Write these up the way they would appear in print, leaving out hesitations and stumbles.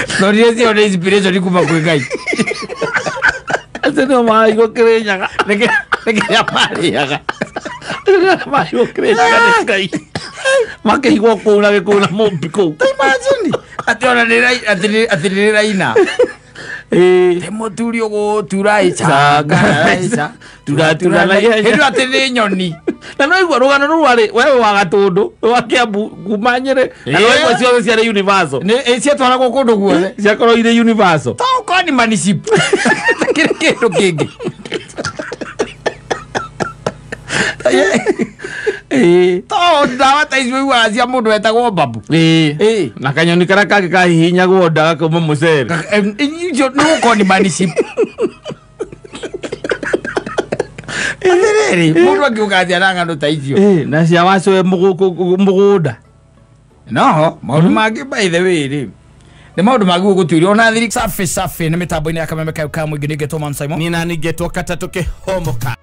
Thorire cio nĩ inspiration kuma kwĩ Ngai. Acio nĩo maraigua Kĩrĩnyaga. Nĩ kĩrĩa marĩaga. Acio nĩo maraigua Kĩrĩnyaga nĩ Ngai. Makĩigwo kũu na gĩkũyũ na mũmbi kũu. Imagine atĩ ona nĩ atĩ nĩ rĩraina. Ĩĩ. Nĩ mũturi ũgũtura icanga ica. Tura tura na ihenya. Hĩndĩ ĩyo atĩ nĩ nyoni. Na no igua rũgano rũu rwarĩ wewe wa Gatũndũ wa Kiambu kuma Nyĩrĩ na no igua ciothe ciarĩ universal. Nĩ ciatwaragwo kũndũ guothe. Ciakorwo irĩ universal. To ũkorwo ni manicip. Kĩrĩ kĩndũ kĩngĩ. Ĩĩ. To ndawa ta icio iguaga cia mũndũ wetagwo babu. Ĩĩ. Ĩĩ. Na kanyoni karĩa kangĩ kahihinyagwo nda gakauma mũcere. Icio nĩ gũkorwo ni manicip. Atĩrĩrĩ, mũndũ angĩũka atĩa na ng'ano ta icio. Ĩĩ, na cia wacũe mũgũnda. Noho, maũndũ mangĩ by the way rĩ. Nĩ maũndũ mangĩ gũgũtuĩria ona thiri safi safi nĩ mĩtambo-inĩ ya kameme kayo ka mũingĩ nĩngetwo Man Simon. Nina ningetwo katatũ kĩhomoka.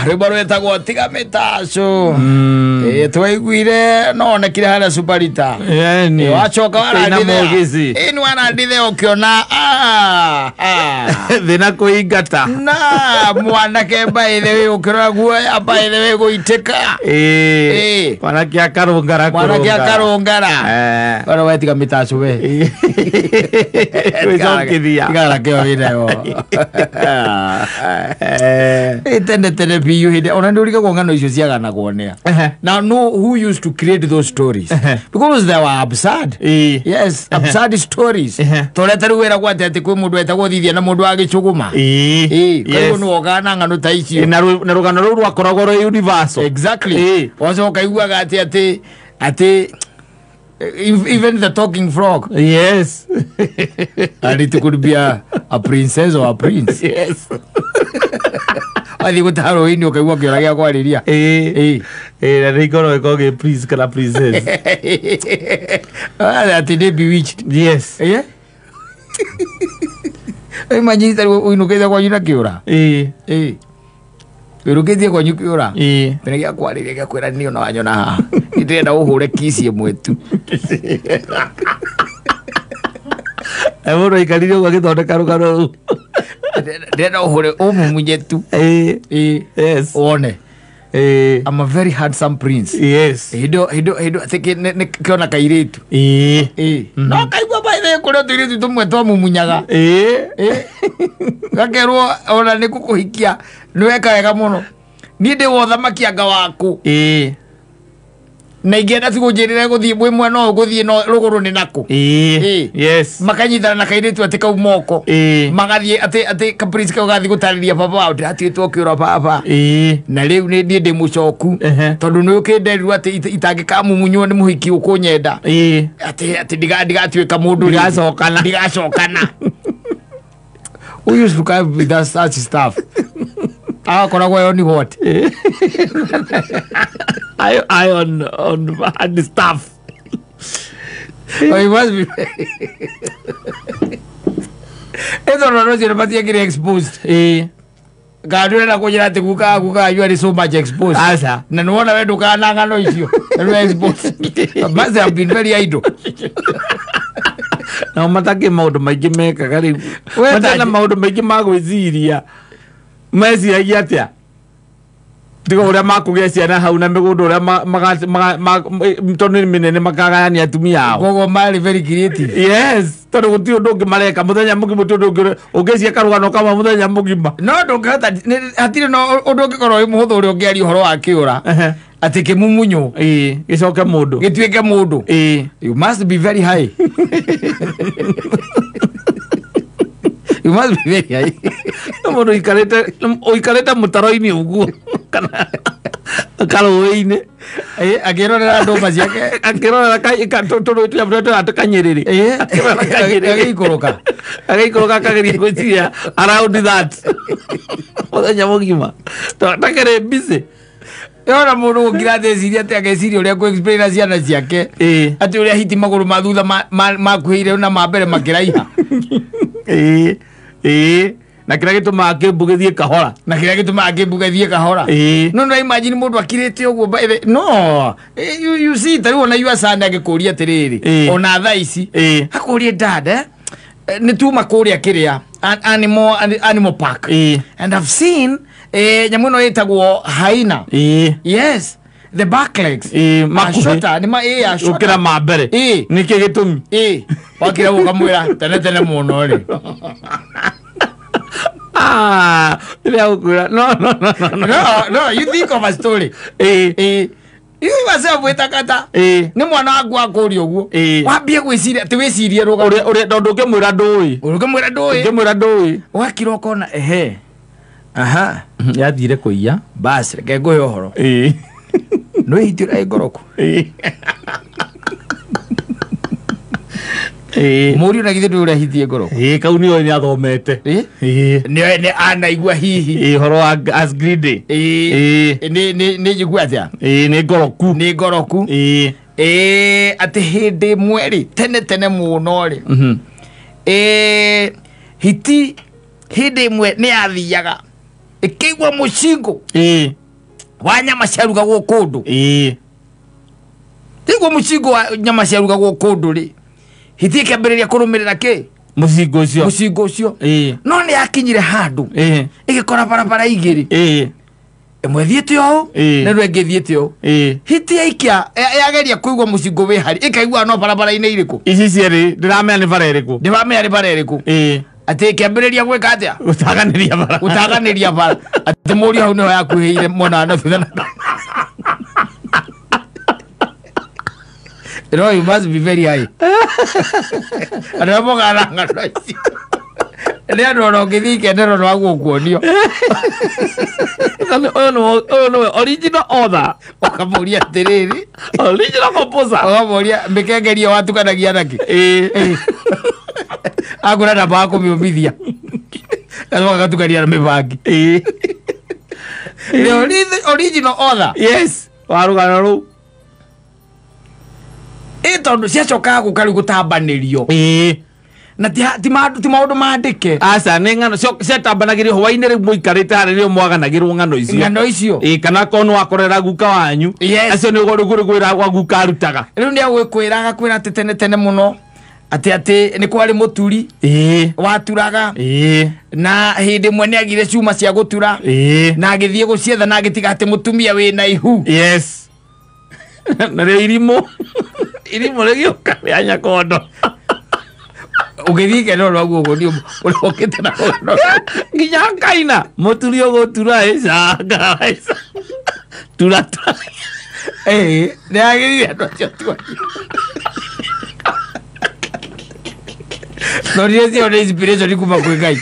Rwĩmbo rwĩtagwo tiga mĩtacũ. Ĩĩ twaiguire no onekire harĩa Superita. Yaani. Wacoka warandithea. Mũgici. Ĩĩ nĩ warandithea ũkĩona ah, ah. Thĩna kũingata. Na mwanake by the way ũkĩrora guoya by the way gũitĩka. Ĩĩ. Ĩĩ. Mwanake akarũngara Mwanake akarũngara. Eh. Ora we tiga mĩtacũ we. Gwĩcokithia. Tigana na kĩo wĩnayo. Eh. Ĩ tene tene biũ hĩndĩ ona nĩ ũrigagwo ng'ano icio ciaganagwo nĩa. Ehe. Now know who used to create those stories because they were absurd. Ĩĩ. Yes, absurd stories. Ehe. Torĩa ta rĩu wĩragwo atĩ atĩ kwĩ mũndũ wetagwo Thithia na mũndũ wa gĩcũgũma. Ĩĩ. Ĩĩ, koguo Yes. nĩ wokaga na ng'ano ta icio. Ĩĩ, na rũgano rũu rwakoragwo rwĩ universal. Exactly. Ĩĩ. Wacoka iguaga atĩ atĩ atĩ even the talking frog Yes. and it could be a princess or a prince. Yes. Wathiĩ gũtaha rũĩ-inĩ ũkaigua kĩũra gĩa kwarĩria. Ĩĩ. Ĩĩ. Ĩĩ, na nĩ ikoragwo ĩkoragwo ĩ prince kana princess. Atĩ nĩ bewitched. Yes. Ĩĩ. Imagine ta rĩu ũinũkĩte kwanyu na kĩũra. Ĩĩ. Ĩĩ. Ũinũkĩtie kwanyu kĩũra. Ĩĩ. Mbere gĩa kwarĩria gĩa kwĩra niĩ ona wanyona haha. Nĩ ndĩrenda ũhũre kiss ĩmwe tu. Na mũndũ aikarire ũguo agĩthondeka rũgano rũu. Ndĩrenda ũhũre ũmumunye tu. Ĩĩ. Ĩĩ. Yes. Wone. Ĩĩ. I'm a very handsome prince. Yes. Hĩndĩ hĩndĩ hĩndĩ atĩ nĩ kĩona kairĩtu. Ĩĩ. Ĩĩ. No kaigua by the way kũrĩ tũirĩtu tũmwe twamumunyaga. Ĩĩ. Ĩĩ. Gakerwo ona nĩ ngũkũhikia nĩ weka wega mũno. Niĩ ndĩ wa ũthamaki anga waku. Ĩĩ. Na ingĩenda tu gũnjĩrĩre gũthiĩ mwĩ mwena ũyũ gũthiĩ no rũgũrũ nĩ nakũ. Ĩĩ. Ĩĩ. Yes. Makanyitana na kairĩtu atĩ kau moko. Ĩĩ. Magathiĩ atĩ atĩ kaprince kau gathiĩ gũtarĩria baba wao ndĩratuĩtwo kĩũra baba. Ĩĩ. Na rĩu nĩ niĩ ndĩ mũcoku. Ehe. Tondũ nĩ ũkĩnderirwo atĩ itangĩkamumunywo nĩ mũhiki ũkũnyenda. Ĩĩ. Atĩ atĩ ndigatuĩka mũndũ rĩngĩ. Ndigacokana. Ndigacokana. Who used to come with that such stuff? Agakoragwo yo ni what? I on hard stuff. Oh, he must be. Ĩtondũ andũ acio nĩ matiakĩrĩ exposed. Ĩĩ. Kana ndũrenda kũnjĩra atĩ guka guka you are so much exposed. Aca. Na nĩwona we ndũkaga na ng'ano icio. Na nĩwe exposed. Must have been very idle. Nao matakĩ maũndũ maingĩ mekaga rĩu. We Matarĩ na taji- maũndũ maingĩ ma gwĩciria. Meciragia atĩa? Tiga ũrĩa makũgĩa ciana hau na mĩgũnda ũrĩa tondũ nĩ mĩnene makagayania atumia ao. Koguo marĩ very creative. Yes, tondũ gũtirĩ ũndũ ũngĩ mareka mũthenya mũgima gũtirĩ ũndũ ũngĩ ũngĩcia karũgano kamwe mũthenya mũgima. No ndũngĩhota hatirĩ na ũndũ ũngĩkorwo wĩ mũhũthũ ũrĩa ũngĩaria ũhoro wa kĩũra. Ehe. Atĩ kĩmumunywo Ĩĩ, gĩcoke mũndũ. gĩtuĩke mũndũ. Ĩĩ. You must be very high. You must be very high. Mũndũ ũikarĩte mũtaro-inĩ ũguo kana karũĩ-inĩ. Ĩĩ, akĩrorera ndũma ciake. Akĩrorera tũrũĩ tũrĩa tũrĩa kanyĩrĩrĩ. Ĩĩ, Akĩrorera kanyĩrĩrĩ. agĩikũrũka. Agĩikũrũka akageria gwĩciria around that mũthenya mũgima. Takĩrĩ busy. Yona mũndũ gũkira atĩ eciria atĩ ageciria ũrĩa kũ-explain ciana ciake. Ĩĩ. Atĩ ũrĩa hiti magũrũ ma thutha makuhĩire na ma mbere makĩraiha. Ĩĩ. Ĩĩ. Na kĩrĩa gĩtũmaga kĩmbu gĩthiĩ kahora. Na kĩrĩa gĩtũmaga kĩmbu gĩthiĩ kahora. Ĩĩ. No no imagine mũndũ akirĩte ũguo by the no you see ta rĩu ona your son angĩkũria atĩrĩrĩ Ĩĩ. ona thaa ici Ĩĩ. akũrie dad Nĩ tuma kũrĩa kĩrĩa animal park. And I've seen nyamũ ĩno ĩtagwo hyena. Yes, the back legs shorter, nĩ ma shorter. Ũkĩra ma mbere. Nĩkĩ gĩtũmi? Wakira ũkamwĩra tene tene mũno rĩ. No, no, no, no, no, no, you think of a story. You yourself wĩtakata. Nĩ mwana waku akũria ũguo. Wambie gwĩciria atĩ wĩcirie rũgano. Ũrĩa tondũ ũngĩmwĩra ndũĩ. Ũngĩmwĩra ndũĩ. Ũngĩmwĩra ndũĩ. Wakira ũkona ehe. Aha. Yathire kũiya. Bas, reke ngũhe ũhoro. No ihitira ngoroku. Mũriũ na githĩ ndũĩ ũrĩa hithie ngoroku. Kau nĩoĩ nĩ athomete. Nĩ anaigua hihi. Ũhoro wa as greedy. Nĩ njigua atĩa? Nĩ ngoroku. Nĩ ngoroku. Atĩ hĩndĩ ĩmwe rĩ, tene tene mũno rĩ. Hiti hĩndĩ ĩmwe nĩ yathiaga ĩkĩigua mũcingo wa nyama ciarugagwo kũndũ. Ĩigua mũcingo wa nyama ciarugagwo kũndũ rĩ, hiti ĩkĩambĩrĩria kũrũmĩrĩra kĩ? Mũcingo ũcio. Mũcingo ũcio. No nĩ yakinyire handũ ĩgĩkora barabara igĩrĩ. Ĩmwe ĩthiĩte ũũ na ĩno ĩngĩ ĩthiĩte ũũ. Hiti yaikia yageria kũigua mũcingo wĩ harĩ ĩkaigua no barabara-inĩ irĩkũ. Ici cierĩ ndĩramenya nĩ bara ĩrĩkũ. Ndĩramenya nĩ bara ĩrĩkũ. Atĩ ĩkĩambĩrĩria gwĩka atĩa? Gũtaganĩria bara. Gũtaganĩria bara. Atĩ mũriũ hau nĩho yakuhĩire mwena wa na thutha na. No, you must be very high. Andũ arĩa mokaga na ng'ano icio. Nĩ andũ ona ũngĩthiĩ ikenero no agũkuonio. Ũyũ nĩwe original author. Ũkamũria atĩrĩrĩ. Original composer. Ũkamũria mĩkengerio watukanagia nakĩ. Akũra namba wa kũmĩũmithia. Gacoka gatukania na mĩbangi. The original author. Yes. Wa rũgano rũu. Tondũ ciacokaga gũka rĩu gũtambanĩrio. Na ti maũndũ mandĩke. Aca nĩ ng'ano ciatambanagĩrio hwaĩ-inĩ rĩu mũikarĩte harĩa nĩrĩo mwaganagĩrwo ng'ano icio. Ng'ano icio. Kana korwo nĩ wakorera guka wanyu. Acio nĩ rĩu wĩra wa guka arutaga. Rĩu nĩ agwĩkwĩra agakwĩra atĩ tene tene mũno atĩ atĩ nĩ kwarĩ mũturi waturaga na hĩndĩ ĩmwe nĩ agire cuma cia gũtura na agĩthiĩ gũcietha na agĩtiga atĩ mũtumia wĩna ihu. Yes. Na rĩo irimũ. Irimũ rĩgĩũka rĩa nyakondo. Ũgĩthiĩ ikenero rwaguo ũguo nĩ ũrĩa ũkĩte na rũgano. Nginya kaina mũturi ũgũtura ĩcanga ĩca. Tura tura. Nĩ agĩrĩire andũ acio tuonie. No nĩ cio nĩ inspiration kuma kwĩ Ngai.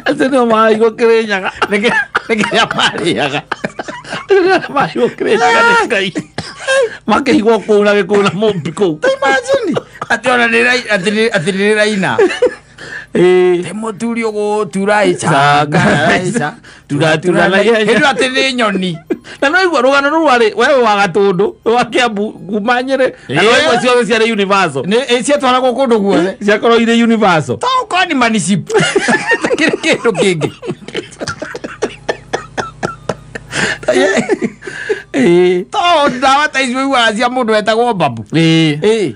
Acio nĩo maraigua Kĩrĩnyaga. Nĩ kĩrĩa marĩaga. Maraigua Kĩrĩnyaga nĩ Ngai. Makĩigua kũu na gĩkũyũ na mũmbi kũu. Imagine. Atĩ ona atĩ nĩ raina. Te mũturi ũgũtura ĩcanga ĩca. Tura tura na ihenya. Hĩndĩ atĩ nĩ nyoni. Na no igua rũgano rũu rwarĩ wewe wa Gatũndũ wa Kiambu kuma Nyĩrĩ. Na no igua ciothe ciarĩ universal. Nĩ ciatwaragwo kũndũ guothe. Ciakorwo irĩ universal. To ũkorwo nĩ maniship. Kĩrĩ kĩndũ kĩngĩ. To ndawa ta icio iguaga cia mũndũ wetagwo Babu.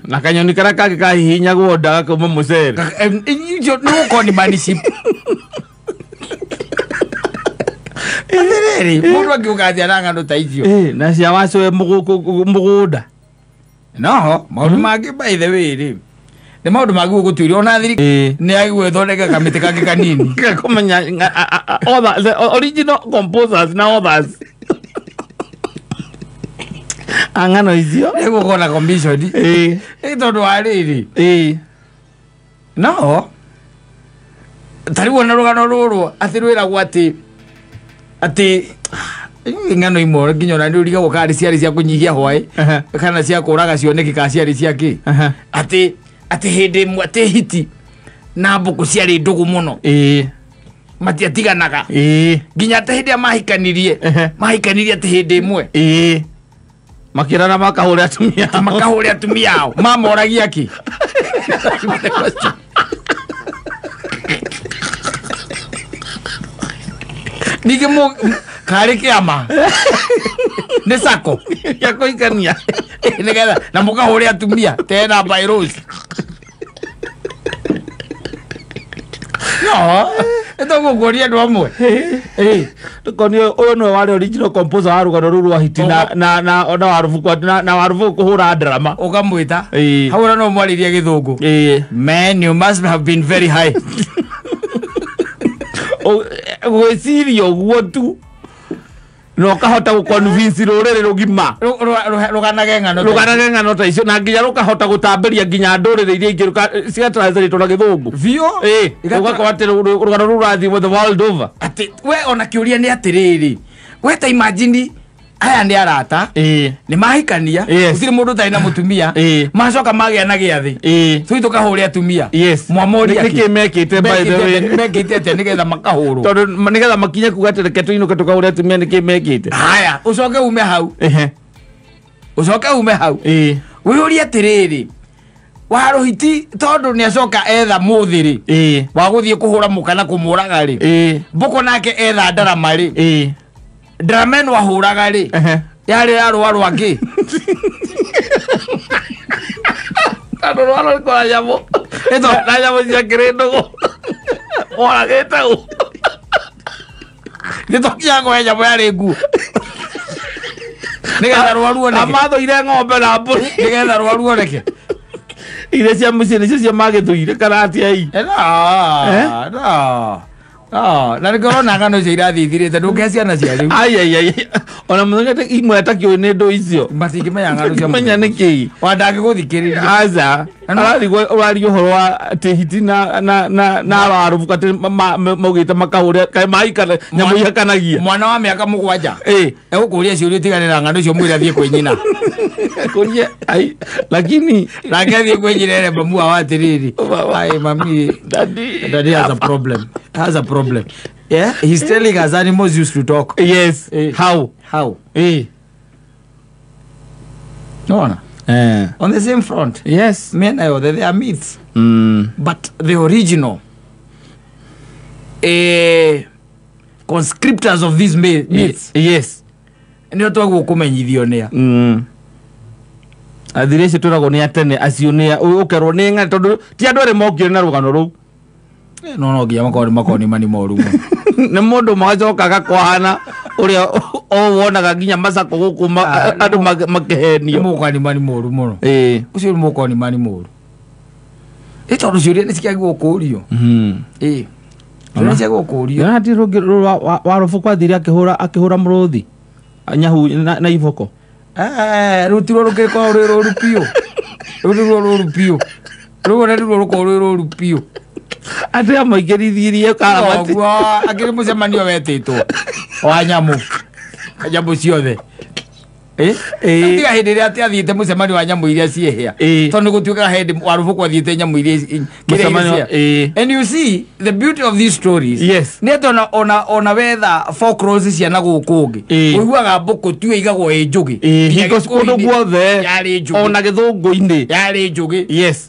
Na kanyoni karĩa kangĩ kahihinyagwo nda gakauma mũcere. Icio nĩ gũkorwo nĩ maniship. Atĩrĩrĩ, mũndũ angĩũka atĩa na ng'ano ta icio? Na cia wacũe mũgũnda. No, maũndũ mangĩ by the way rĩ, nĩ maũndũ mangĩ gũgũtuĩria ona thiri nĩ agĩgwĩthondeka kamĩtĩ kangĩ kanini. Kũmenya the original composers na others. Ng'ano icio nĩ gũkorwo na commission. Tondũ wa rĩrĩ. No, ta rĩu ona rũgano rũrũ atĩ rwĩragwo atĩ atĩ ng'ano imwe nginya ona nĩ ũrigagwo kana nĩ ciarĩ cia kũnyihia hwaĩ kana cia kũraga cioneki kana ciarĩ cia kĩ. Atĩ atĩ hĩndĩ ĩmwe atĩ hiti na mbũkũ ciarĩ ndũgũ mũno. Matiatiganaga. Nginya atĩ hĩndĩ ĩrĩa mahikanirie mahikanirie atĩ hĩndĩ ĩmwe. Makĩrana makahũre atumia ao. Makahũre atumia ao. Mamoragia kĩ? Ningĩ karĩ kĩama. Nĩ sako. Ya kũhikania. Nĩgetha na mũkahũre atumia tena by rose. No ĩtũgũkũria andũ amwe. Ndũkoni ũyũ nĩwe warĩ original composer wa rũgano rũu rwa hiti na na na na warũbũkũ na warũbũkũ kũhũra drama. Ũkamwĩta hau ona no mwarĩrie gĩthũngũ. Man, you must have been very high. Gwĩciria ũguo tu na ũkahota gũconvince rũrĩrĩ rũgima rũganage ng'ano rũganage ng'ano ta icio na nginya rũkahota gũtambĩria nginya ndũrĩrĩ iria ingĩ cigatranslate na gĩthũngũ biũ. Ũgakorwo atĩ rũgano rũu rũrathiĩ the world over. Atĩ we ona kĩũria nĩ atĩrĩrĩ, we ta imagine aya nĩ arata nĩ mahikania, gũtirĩ mũndũ ũtarĩ na mũtumia, macoka magĩa na gĩathĩ tũi tũkahũre atumia. Mwamoria nĩkĩ mekĩte by the way, mekĩte atĩa nĩgetha makahũrwo, tondũ nĩgetha makinye kuga atĩ reke tũinũke tũkahũre atumia nĩkĩ mekĩte. Haya, ũcoke ume hau, ũcoke ume hau wĩyũrie atĩrĩrĩ, Waruhiti tondũ nĩ acoka etha mũthĩ rĩ wa gũthiĩ kũhũra mũka na kũmũraga rĩ, Mbũkũ nake etha ndarama rĩ, ndarama ĩno ahũraga rĩ yarĩ ya rũa rwa ngĩ tondũ rũa rũrĩ na nyamũ na nyamũ ciakĩrĩ ndũgũ woragĩte ũ nĩtwakinya kũhe nyamũ yarĩ nguo nĩgetha rũa ruoneke. Amathũire ng'ombe na mbũri nĩgetha rũa ruoneke. Iria cia mũciĩ nĩcio cia magĩthũire kana atĩa ii? No. Na nĩkĩo ũrona ng'ano icio irathiĩ ithirĩte, ndũngĩhe ciana cia rĩu. Ai ai ai, ona mũthenya imwe atakĩũĩ nĩ ndũ icio matingĩmenya ng'ano cia menya nĩkĩ wa ndangĩgũthikĩrĩria. Aca ararigwo ũraria ũhoro wa atĩ hiti na na na na warũbũka atĩ maugĩte makahũre kaĩ mahikana nyamũ ihakanagia. Mwana wa mĩaka 7 egũkũria ciũria ũtigane na ng'ano icio mwĩre athiĩ kwĩ nyina. Kũria ai lakini nake athiĩ kwĩ nyina ere mamu wao atĩrĩrĩ, ai mami, daddy has a problem, has a problem. Yeah, he's telling us animals used to talk. Yes. How? How? No, no. On the same front. Yes. Men, they are myths. But the original conscriptors of these myths. Yes. Nĩ twagũkũmenyithio nĩa. Athire acio twĩragwo nĩ atene acio nĩ ũkerwo nĩ ng'ani tondũ ti andũ erĩ mokire na rũgano rũu. No nginya makorwo nĩ mani moru mũno. Nĩ mũndũ magacoka agakũhana ũrĩa o wonaga nginya macako gũkũ andũ makĩhenio. Nĩ mũkani mani moru mũno. Ũcio nĩ mũkani mani moru. Ĩ tondũ ciũria nĩ ciagĩrĩirwo kũũrio. Ciũria ciagĩrĩirwo kũũrio. Yona ti rũngĩ wa rũbũkũ athire akĩhũra mũrũthi nyahu na iboko. Rũu ti ruo rũngĩkorwo rwĩ rũru biũ. Rũu nĩ ruo rũru biũ. Rũu nĩ ruo rũkorwo rwĩ rũru biũ. Atĩ amaingĩrithirie karamati. Ũguo akĩrĩ mũcemanio wetĩtwo wa nyamũ nyamũ ciothe. Tiga hĩndĩ ĩrĩa atĩ athiĩte mũcemanio wa nyamũ iria ciĩhĩa, tondũ nĩ gũtuĩkaga hĩndĩ warũbũkũ athiĩte nyamũ iria mũcemanio. And you see the beauty of these stories. Yes. Nĩ atĩ ona wetha folklores cia na gũkũ ũngĩ ũiguaga mbũkũ tu ĩigagwo ĩ njũgĩ hingo kũndũ guothe yarĩ njũgĩ ona gĩthũngũ-inĩ yarĩ njũgĩ. Yes.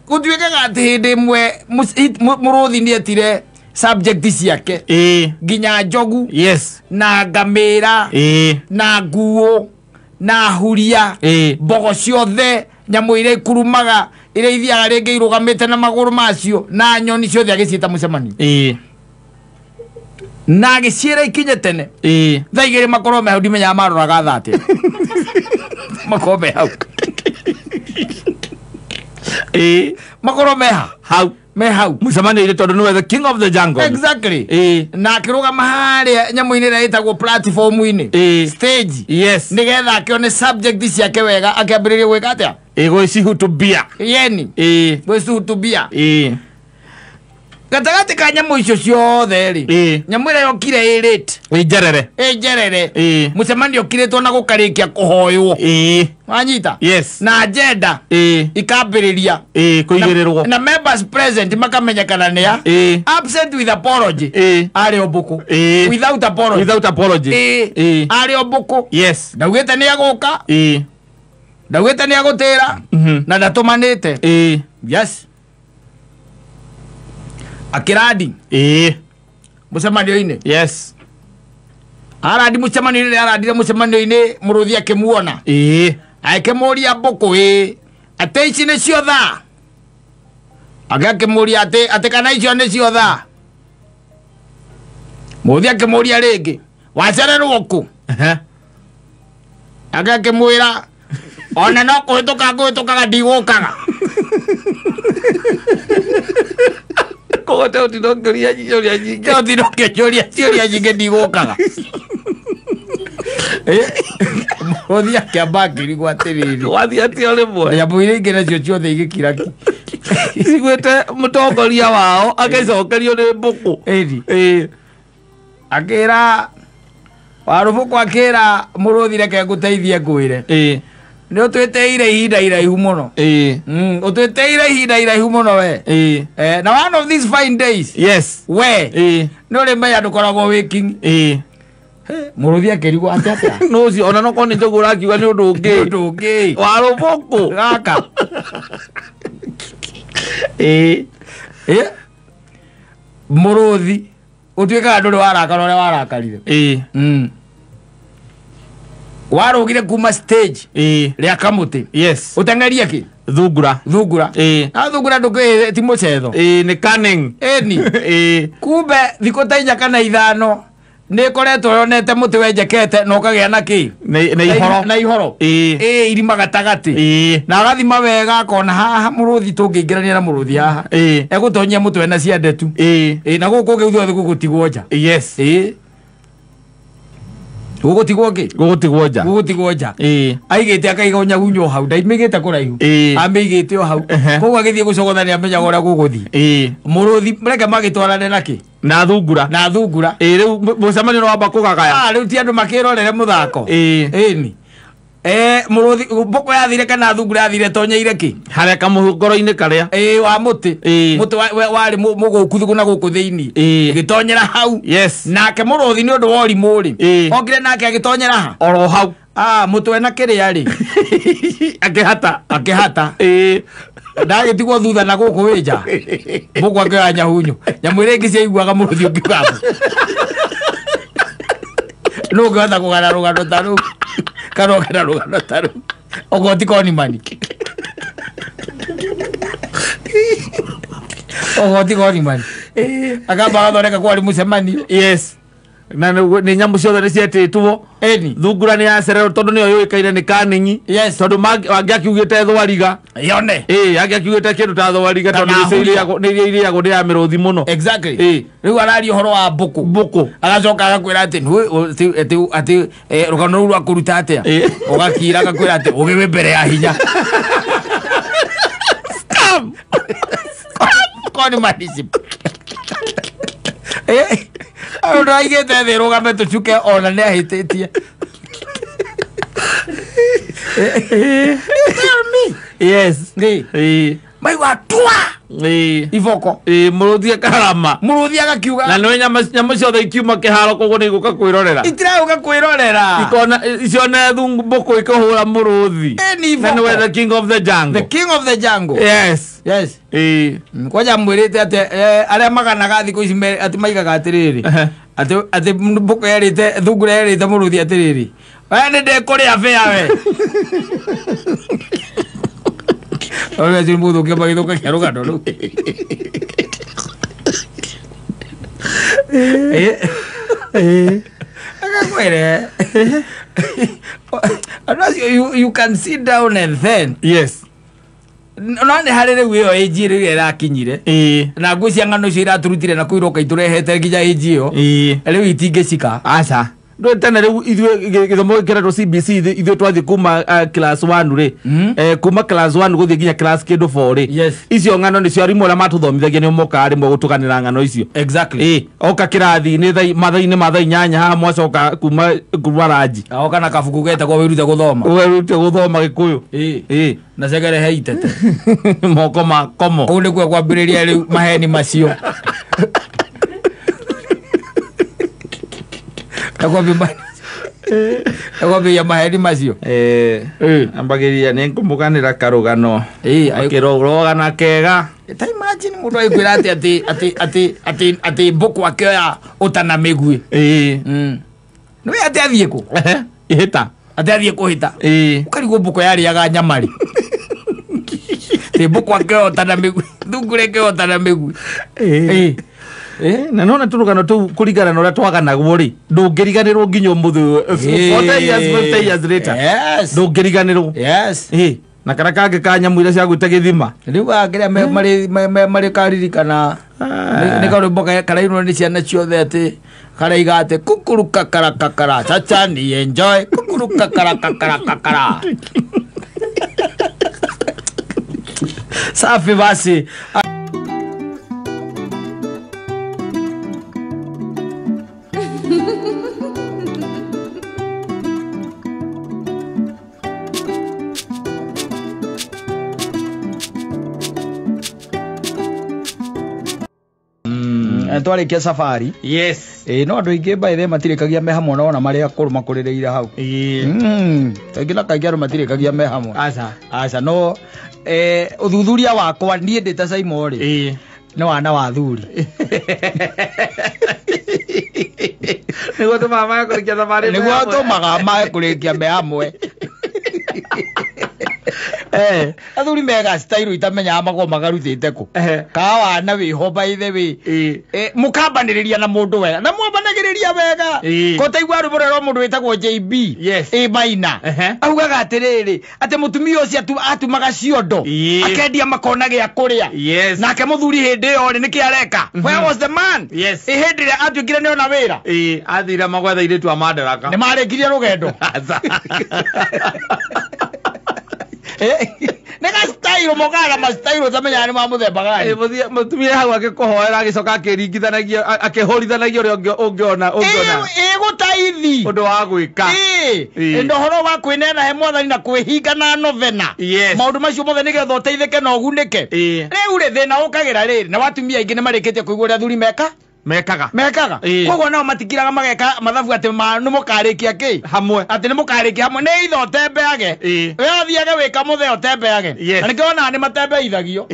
Gũtuĩkaga atĩ hĩndĩ ĩmwe mũrũthi nĩ etire subject ciake nginya njogu. Yes. Na ngamĩra na nguo na huria mbogo ciothe nyamũ iria ikurumaga iria ithiaga rĩngĩ irũgamĩte na magũrũ macio na nyoni ciothe agĩciĩta mũcemanio na agĩciĩra ikinye tene thaa 2 makorwo me hau, ndimenyaga maroraga thaa atĩa. Makorwo me hau. Makorwo me hau me hau mũcemanio-inĩ tondũ nĩwe the king of the jungle. Exactly. Na akĩrũgama harĩa nyamũ-inĩ ĩrĩa ĩtagwo platform-inĩ, stage. Yes. Nĩgetha akĩone subject ciake wega akĩambĩrĩria gwĩka atĩa? Gwĩcihutubia. Yeni. Gwĩcihutubia. Gatagatĩ ka nyamũ icio ciothe rĩ, nyamũ ĩrĩa yokire ĩ late. Ĩ njerere. Ĩ njerere. Mũcemanio ũkirĩtwo na gũkarĩkia kũhoywo. Wanyita? Yes. Na agenda ikambĩrĩria kũigĩrĩrwo. Na members present makamenyekana nĩa absent with apology. Arĩ o mbũkũ. Without apology. Without apology. Arĩ o mbũkũ. Yes. Ndaugĩte nĩ agũka. Ndaugĩte nĩ agũtĩra. Na ndatũmanĩte. Yes. Akĩrandi mũcemanio-inĩ. Yes. Arandi mũcemanio-inĩ, arandire mũcemanio-inĩ mũrũthi akĩmuona. Akĩmũria mbũkũ atĩ ici nĩcio thaa. Agakĩmũria atĩ kana icio nĩcio thaa. Mũrũthi akĩmũria rĩngĩ, wacererwo kũ? Agakĩmwĩra ona no kũhĩtũka ngũhĩtũkaga ndigũkaga. Koguo ũtinda ũkĩũria ciũria nyingĩ. Ũtinda ũkĩnjũria ciũria nyingĩ ndigũkaga. Mũrũthi akĩamba akĩrigwo atĩrĩrĩ. Wathiĩ atĩa rĩmwe? Nyamũ iria ingĩ nacio ciothe igĩkira ki. Ciguĩte mũtongoria wao agĩcokerio nĩ mbũkũ. Ĩni. Akĩra Warũbũkũ akĩra mũrũthi reke ngũteithie ngwĩre. Nĩ ũtwĩtĩire ihinda iraihu mũno. Ũtwĩtĩire ihinda iraihu mũno we. Na one of these fine days. Yes. We. Nĩ ũrĩmenya ndũkoragwo wĩ king. Mũrũthi akĩrigwo atĩa atĩa. No ũcio ona no korwo nĩ njogu ũrakiuga nĩ ũndũ ũngĩ. Ũndũ ũngĩ. Warũbũkũ. Gaka. Mũrũthi ũtuĩkaga ndũrĩ warakara ũrĩa warakarire. Warũgire kuma stage rĩa kamũtĩ. Yes. Ũteng'erie kĩ? Thungura. Thungura. Na thungura ndũkĩ ti mũcetho. Nĩ cunning. Ĩni. Kumbe thikũ ta 4 kana 5 nĩ ĩkoretwo yonete mũtĩ wenjekete na ũkagĩa na kĩ? Na ihoro. Na ihoro. Irima gatagatĩ. Na agathima wega akona haha mũrũthi tũngĩingĩrania na mũrũthi haha. Egũtonyia mũtwe na ciande tu. Na gũkũ ũngĩ guothe gũgũtigwo nja. Yes. Gũgũtigwo kĩ? Gũgũtigwo nja. Gũgũtigwo nja. Aigĩte akaiga ũnyagunyo hau, ndaimĩgĩte kũraihu. Amĩigĩte o hau. Koguo agĩthiĩ gũcogotha nĩ amenyaga ũrĩa gũgũthiĩ. Mũrũthi reke magĩtwarane na kĩ? Na thungura. Na thungura. Rĩu mũcemanio nĩ wamba kũgagaya. Rĩu ti andũ makĩrorere mũthako. Ĩni. Mũrũthi mbũkũ yathire kana thungura yathire tonyeire kĩ? Harĩa kamũhungoro-inĩ karĩa. Wa mũtĩ. Mũtĩ warĩ mũgũku na gũkũ thĩinĩ. Ĩgĩtonyera hau. Yes. Nake mũrũthi nĩ ũndũ wa ũrimũ rĩ. Okire nake agĩtonyera ha? Oro hau. Mũtwe na kĩrĩa rĩ. Akĩhata. Akĩhata. Ndagĩtigwo thutha na gũkũ wĩ nja. Mbũkũ akĩoya nyahunyu. Nyamũ iria ingĩ ciaiguaga mũrũthi ũngiuga. Nũ ũngĩhota kũgana rũgano ta rũu? Kana ũgana rũgano ta rũu? Okorwo ti konimani. Okorwo ti konimani. Akamba agathondeka kwarĩ mũcemanio. Yes. Na nĩ nyamũ ciothe nĩ cietĩtwo. Ĩni. Thungura nĩ yacererwo tondũ nĩyo yũĩkaine nĩ kaningi. Yes. Tondũ angĩakiugĩte thwariga. Yone. Angĩakiugĩte kĩndũ ta thwariga tondũ nĩ iria irĩagwo nĩ ya mĩrũthi mũno. Exactly. Rĩu araria ũhoro wa mbũkũ. Mbũkũ. Agacoka agakwĩra atĩ atĩ rũgano rũu rwakũruta atĩa. Ũgakira agakwĩra atĩ ũgĩ wĩ mbere ya hinya. Scam. Conmanship. Andũ aigĩte thĩ rũgame tũcuke ona nĩ ahĩtĩtie. Tell me. Yes. Maigua tua. Iboko. Mũrũthi akarama. Mũrũthi agakiuga. Na nĩ nyamũ ciothe ikiuma kĩharo koguo nĩ igũka kwĩrorera. Itiragũka kwĩrorera. Ikona cione mbũkũ ikĩhũra mũrũthi. Ni Na nĩwe the king of the jungle. The king of the jungle. Yes. Yes. Kwanja mwĩrĩte atĩ arĩa maganaga thikũ ici atĩ maigaga atĩrĩrĩ. Atĩ mbũkũ yerĩte thungura yerĩte mũrũthi atĩrĩrĩ. We nĩ ndĩkũrĩa bĩa we. Ore acio mũthũkia magĩthũkagia rũgano rũu. Agakwĩre. Andũ acio you can sit down and then. Yes. No nĩ harĩ rĩu ĩyo ĩnji rĩu ĩrakinyire. Na ngwĩciria ng'ano icio iraturutire na kũu iroka itũrehete nginya ĩnji ĩyo. Rĩu itingĩcika. Aca. Ndũ tene rĩu ithuĩ gĩthomo gĩkĩretwo CBC ithuĩ twathiĩ kuma class 1 rĩ. Kuma class 1 gũthiĩ nginya class kĩndũ 4 rĩ. Yes. Icio ng'ano nĩcio arimũ arĩa matũthomithagia nĩo mokaga rĩmwe gũtũganĩra ng'ano icio. Exactly. Oka kĩrathi-inĩ mathaa-inĩ ma thaa 8 haha mwacoka kuma ranji. Oka na kabuku getagwo wĩrute gũthoma. Wĩrute gũthoma Gĩkũyũ. Na cegere he itete. Moko ma komo. Kũu nĩkuo kwambĩrĩria rĩu maheni macio. Ekwambĩrĩria maheni macio. Ambagĩrĩria nĩ ngũmũganĩra karũgano. Akĩrũgana kega. Ta imagine mũndũ agĩkwĩra atĩ mbũkũ akĩoya ũta na mĩguĩ. Nĩũĩ atĩ athiĩ kũ? Ihĩta. Atĩ athiĩ kũhĩta. Ũkarigwo mbũkũ yarĩaga nyama rĩ. Mbũkũ akĩhota na mĩgui, thungura ĩkĩhota na mĩgui. Na nona tũrũgano tũu kũringana na ũrĩa twaganagwo rĩ, ndũngĩriganĩrwo nginya ũmũthĩ 40 years, 50 years later. Yes. Ndũngĩriganĩrwo. Yes. Na kana kangĩ ka nyamũ iria cia gwĩta gĩthima. Rĩu kĩrĩa marĩ karirikana nĩ karwĩmbo karainwo nĩ ciana ciothe atĩ karaiga atĩ kukuru kakara kakara chacha ni enjoy kukuru kakara kakara kakara. Safi basi. Twarikia safari. Yes. No andũ aingĩ by the matirĩkagia me hamwe na ona marĩa akũrũ makũrĩrĩire hau. Kaingĩ na kaingĩ andũ matirĩkagia me hamwe. Aca. Aca no ũthuthuria wakwa niĩ ndĩ ta Saimo rĩ. Nĩ wana wa athuri. Nĩguo tũmaga mae kũrĩkia thabarĩ. Nĩguo tũmaga mae kũrĩkia me hamwe. Athuri mega style itamenyaga mago magarutĩte kũ. Ka wana wĩho by the way. Mũkambanĩrĩria na mũndũ wega. Na mwambanagĩrĩria wega. Ko taigua rwĩmbo rwa mũndũ wĩtagwo JB. Yes. Maina. Augaga atĩrĩrĩ, atĩ mũtumia ũcio atumaga ciondo. Akendia makona gĩa kũrĩa. Yes. Nake mũthuri hĩndĩ ĩyo rĩ nĩkĩ areka? Where was the man? Yes. Hĩndĩ ĩrĩa atuĩkire nĩona wĩra. Athire magwetha airĩtu a Madaraka. Nĩmarĩkirie rũgendo. Nĩ ga style mũgara ma style ũtamenyaga nĩ ma mũthemba gani. Mũtumia hau akĩkũhoera agĩcoka akĩringithanagia akĩhũrithanagia ũrĩa ũngĩona ũngĩona. Ĩgũtaithi. Ũndũ wa gwĩka. Na ũhoro wa kwĩneana he mwathani na kwĩhinga na novena. Yes. Maũndũ macio mothe nĩgetha ũteithĩke na ũgunĩke. Rĩu rĩ thĩna ũkagĩra rĩrĩ na watumia aingĩ nĩmarĩkĩtie kũigua ũrĩa athuri meka. Mekaga. Mekaga. Koguo nao matikiraga mageka mathabu atĩ nĩ mũkarĩkia kĩ? Hamwe. Atĩ nĩ mũkarĩkia hamwe nĩ itho ũtembeage. We ũthiage wĩka mũthee ũtembeage. Na nĩkĩo onaga nĩ matembeithagio.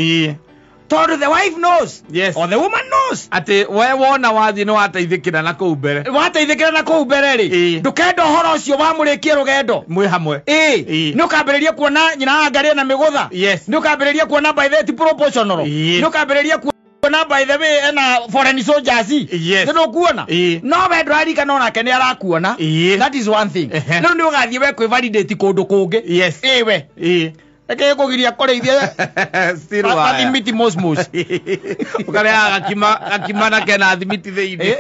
Tondũ the wife knows. Yes. Or the woman knows. Atĩ we wona wathiĩ nĩ wateithĩkĩra na kũu mbere. Wateithĩkĩra na kũu mbere rĩ. Ndũkenda ũhoro ũcio wamũrĩkie rũgendo. Mwĩ hamwe. Nĩ ũkambĩrĩria kuona nyina wa ngarĩ na mĩgũtha. Yes. Nĩ ũkambĩrĩria kuona by the ti proportional. Nĩ ũkambĩrĩria kuona by the way ena foreign soldiers. Yes. Nĩ ũkuona. No we ndũrarikana onake nĩ arakuona. That is one thing. Rĩu nĩ ũgathiĩ we kwĩ validate kũndũ kũngĩ. Yes. We. Reke kũgiria kũrĩithia thimiti mosmos. Ũkarĩaga gakima na kena thimiti thĩinĩ.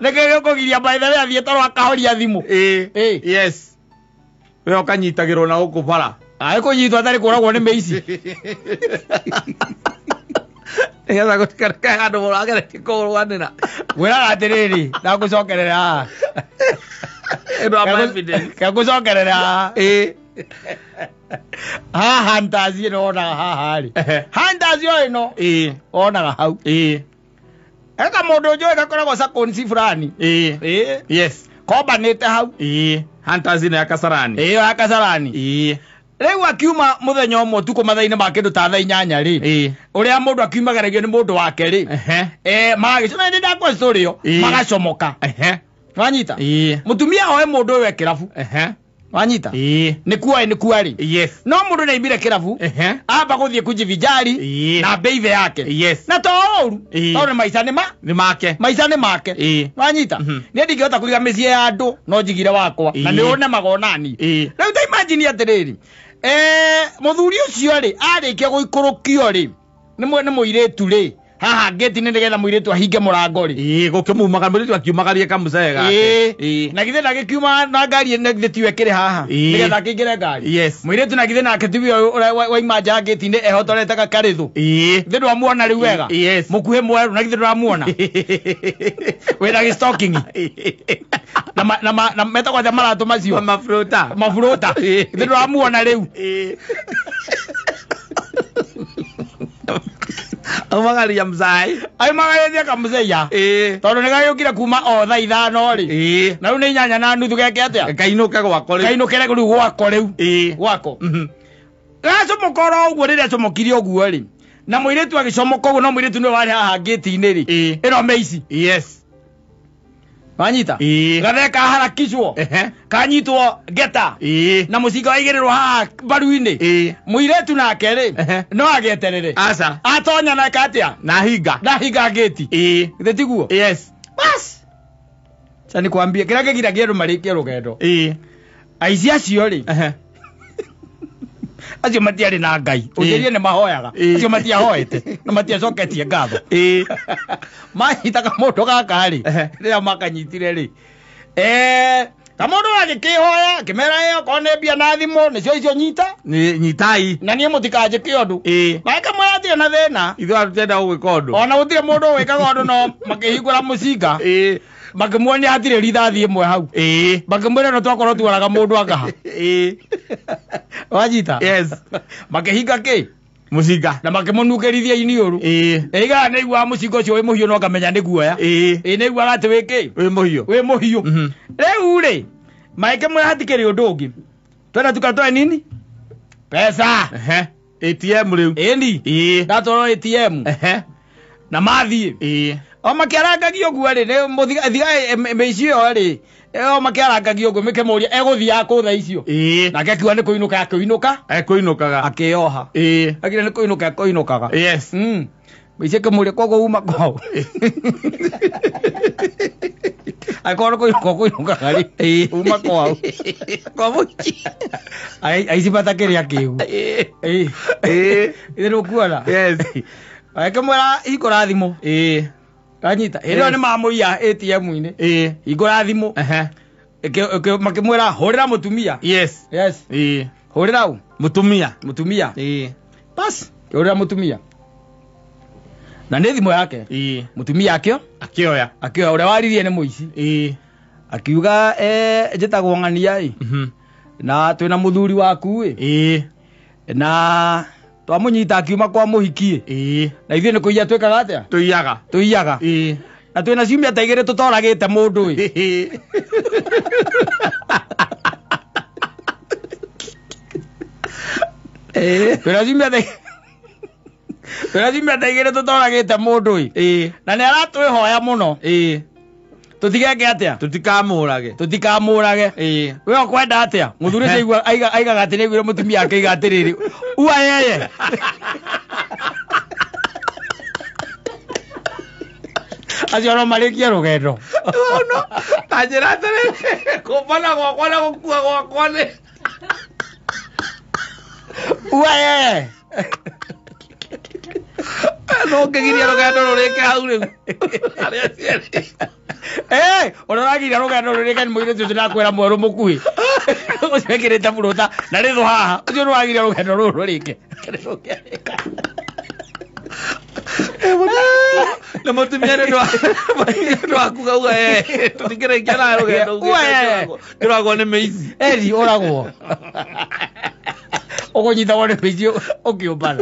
Reke kũgiria by the way athiĩ toro akahoria thimũ. Yes. We ũkanyitagĩrwo na gũkũ bara. Kũnyitwo atarĩ kũragwo nĩ mĩici. Nĩgetha gũtikareke handũ mũrageretie kũrũanĩra. Ngwĩraga atĩrĩrĩ, ndagũcokerera haha. Ĩno ama evidence. Ngũcokerera haha. Haha Hunters ĩno wonaga haha rĩ. Hunters yo ĩno wonaga hau. Eka mũndũ njũĩ gakoragwo sakonsi fulani. Yes. Kombanĩte hau. Hunters ĩno ya Kasarani. Ĩyo ya Kasarani. Rĩu akiuma mũthenya ũmwe ũtukũ mathaa-inĩ ma kĩndũ ta thaa 8 rĩ. Ũrĩa mũndũ akiumagaragia nĩ mũndũ wake rĩ. Magagĩcoka nĩ ndakwa story ĩyo. Magacomoka. Wanyita? Mũtumia oe mũndũ ũyũ e kĩrabu. Wanyita? Nĩ kuoĩ nĩ kua rĩ. Yes. No mũndũ nĩaimire kĩrabu. Amba gũthiĩ kujivijari na mbeibe yake. Yes. Na to ũru. Tondũ maica nĩ ma? Nĩ make. Maica nĩ make. Wanyita? Niĩ ndingĩhota kũiga mĩciĩ ya andũ no njigire wakwa. Na nĩ ũnemaga onani. Rĩu ta imagine atĩrĩrĩ. Mũthuri ũcio rĩ arĩkia gũikũrũkio rĩ nĩ mũirĩtu rĩ haha ngĩti-inĩ nĩgetha mũirĩtu ahinge mũrango rĩ. Gũkĩmumaga mũirĩtu akiumagarie kamũcee gake. Na githĩ ndagĩkiuma na ngari na githĩ tiwe ĩkĩrĩ haha nĩgetha akĩingĩre ngari. Yes. Mũirĩtu na githĩ nake tiwe waima nja ngĩti-inĩ ehotorete gakarĩthũ. Githĩ ndwamuona rĩu wega? Yes. Mũkuhĩ mwerũ na githĩ ndũramuona? Wĩna gĩ-stocking. Na metagwo atĩa maratũ macio? Maburũta. Maburũta. Githĩ ndũramuona rĩu? Aumagaria mzai. Aumagaririe kamũceia. Tondũ nĩgagĩũkire kuma o thaa 5 rĩ. Na rĩu nĩ 8:30 geke atĩa? Kainũke gwako rĩu. Kainũkĩre rĩu gwako rĩu. Gwako. Gacomoka oro ũguo rĩrĩa acomokire ũguo rĩ. Na mũirĩtu agĩcomoka ũguo no mũirĩtu nĩwe warĩ haha ngĩti-inĩ rĩ. Ĩno mĩici. Yes. Wanyita gathe kaharakicwo kanyitwo ngeta na mũcinga waigĩrĩrwo haha mbaru-inĩ mũirĩtu nake rĩ no agĩeterere aca atonya nake atĩa na hinga ngĩti githĩ tiguo yes bas cha nikwambie kĩrĩa kĩgiragia andũ marĩkie rũgendo aici acio rĩ acio matiarĩ na Ngai ũnjĩrie nĩ mahoyaga acio matiahoete na matiacoketie ngatho manyitaga mũndũ gaka rĩ rĩrĩa makanyitire rĩ kamũndũ agĩkĩhoya akĩmera ĩ okorwo nĩ mbia na thimũ nĩcio icio nyita nyitai na niĩ mũtikanjĩke ũndũ magĩkamwĩra hatirĩ na thĩna ithuĩ tũtienda gũgĩka ũndũ ona gũtirĩ mũndũ ũgĩkaga ũndũ no makĩhingũra mũcinga makĩmuonia hatirĩ rithathi ĩmwe hau makĩmwĩra no twakorwo tuoraga mũndũ akaha wanyita yes makĩhinga kĩ mũcinga na makĩmũnungĩrithia iniũrũ ĩigaga nĩ aiguaga mũcinga ũcio wĩ mũhiũ no ngamenya nĩ guoya ĩ nĩ aiguaga atĩ wĩ kĩ wĩ mũhiũ wĩ mũhiũ rĩu rĩ magĩkĩmwĩra hatikĩrĩ ũndũ ũngĩ twenda tukatoe nini pesa ATM rĩu ĩni ndatwarwo ATM na mathiĩ o makĩarangagia ũguo rĩ mĩici ĩyo rĩ o makĩarangagia ũguo mĩkĩmũria egũthiaga kũ thaa icio nake akiuga nĩ kũinũka akĩinũka ekũinũkaga akĩoha akire nĩ kũinũka ekũinũkaga yes mĩici ĩkĩmũria koguo uma kwao angĩkorwo nĩ kũinũka ũkũinũkaga rĩ uma kwao kwa mũici aici matakĩrĩ akĩgu ithe nĩũkuona yes agĩkĩmwĩra hingũra thimũ anyita ĩrĩo nĩ mamũiya ATM-inĩ hingũra thimũ makĩmwĩra hũrĩra mũtumia yes yes hũrĩra ũ mũtumia bas hũrĩra mũtumia na nĩ thimũ yake mũtumia akĩo akĩoya ũrĩa waririe nĩ mũici akiuga njĩtagwo ng'ania ĩ na twĩna mũthuri waku ĩ na twamũnyita akiuma kwa mũhiki ĩ na ithuĩ nĩ kũiya twĩkaga atĩa tũiyaga na twĩna ciumia ta igĩrĩ tũtoragĩte mũndũ ĩ twĩna ciumia ta igĩrĩ tũtoragĩte mũndũ ĩ na nĩ aratwĩhoya mũno tũtigeke atĩa tũtikamũrage we ũkwenda atĩa mũthuri ũcio aigaga atĩ nĩaiguire mũtumia akĩiga atĩrĩrĩ ua yeye acio no marĩkie rũgendo no ta njĩra atĩrĩrĩ kũmbana gwakwa na gũkua gwakwa nĩ ua yeye no ngĩgiria rũgendo rũrĩke hau rĩu arĩa cierĩ ũrĩa ũragiria rũgendo rũrĩke nĩ mũirĩtu ũcio ndakwĩra mwerũ mũkuhĩ ũcio ekĩrĩte buruta na rĩthũ haha ũcio nĩwagiria rũgendo rũrũ rũrĩke na mũtumia nĩ ũndũ wa kuga uga tũtingĩrĩkia nawe rũgendo ndĩragwo nĩ mĩici eri ũragwo ũkũnyitagwo nĩ mĩici ũkĩũmbana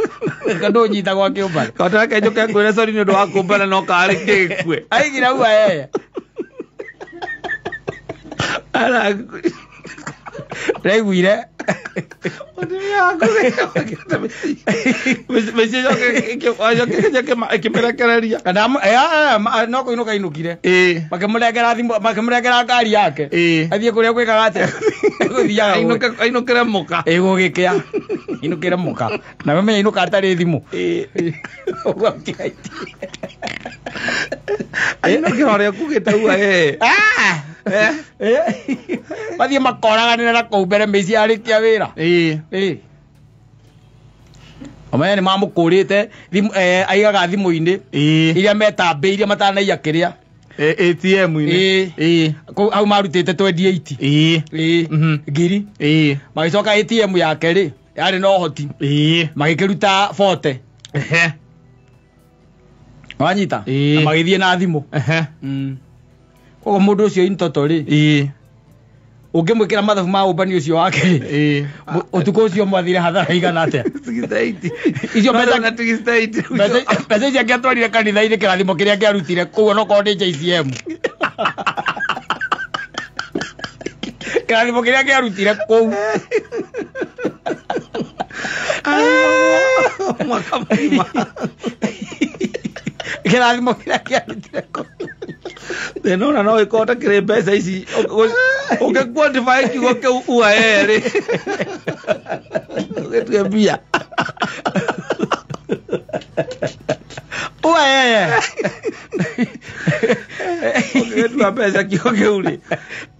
kana ũnyitagwo akĩũmbana kotake njũke ngwĩre sorry nĩ ũndũ wa kũmbana no karĩ kĩgĩkue aigira ua yeye Ndaiguire mũtumia waku mĩici ĩkĩmĩrekereria kana no kũinũka ainũkire makĩmũnengera thimũ makĩmũnengera ngari yake athiĩ kũrĩa gwĩkaga atĩa gũthiaga ainũkĩre mũka gũgĩkĩa inũkĩre mũka na wemenya inũka atarĩ thimũ ũguo atigaiti ainũkĩra ũrĩa kugĩte ua mathiĩ makoraganĩra na kũu mbere mĩici yarĩkia wĩra Omenye nĩ mamũkũrĩte aigaga thimũ-inĩ iria metambĩirie matanaiya kĩrĩa ATM-inĩ kũu hau marutĩte 28 ngiri magĩcoka ATM yake rĩ yarĩ na ũhoti magĩkĩruta 40 wanyita na magĩthiĩ na thimũ koguo mũndũ ũcio intoto rĩ ũngĩmwĩkĩra mathabu ma ũmbani ũcio wake rĩ ũtukũ ũcio mwathire hathara igana atĩa icio mbeca icio angĩatwarire kanitha-inĩ kĩrathimo kĩrĩa angĩarutire kũu onokorwo nĩ JCM kĩrathimo kĩrĩa angĩarutire kũu mwaka mũgima kĩrathimo kĩrĩa angĩarutire kũu Thĩna no ĩkorwo takĩrĩ mbeca ici ũngĩ quantify kiugo kĩu ua erĩ ũgĩtue mbia ua yeye ũgĩtua mbeca kiugo kĩu rĩ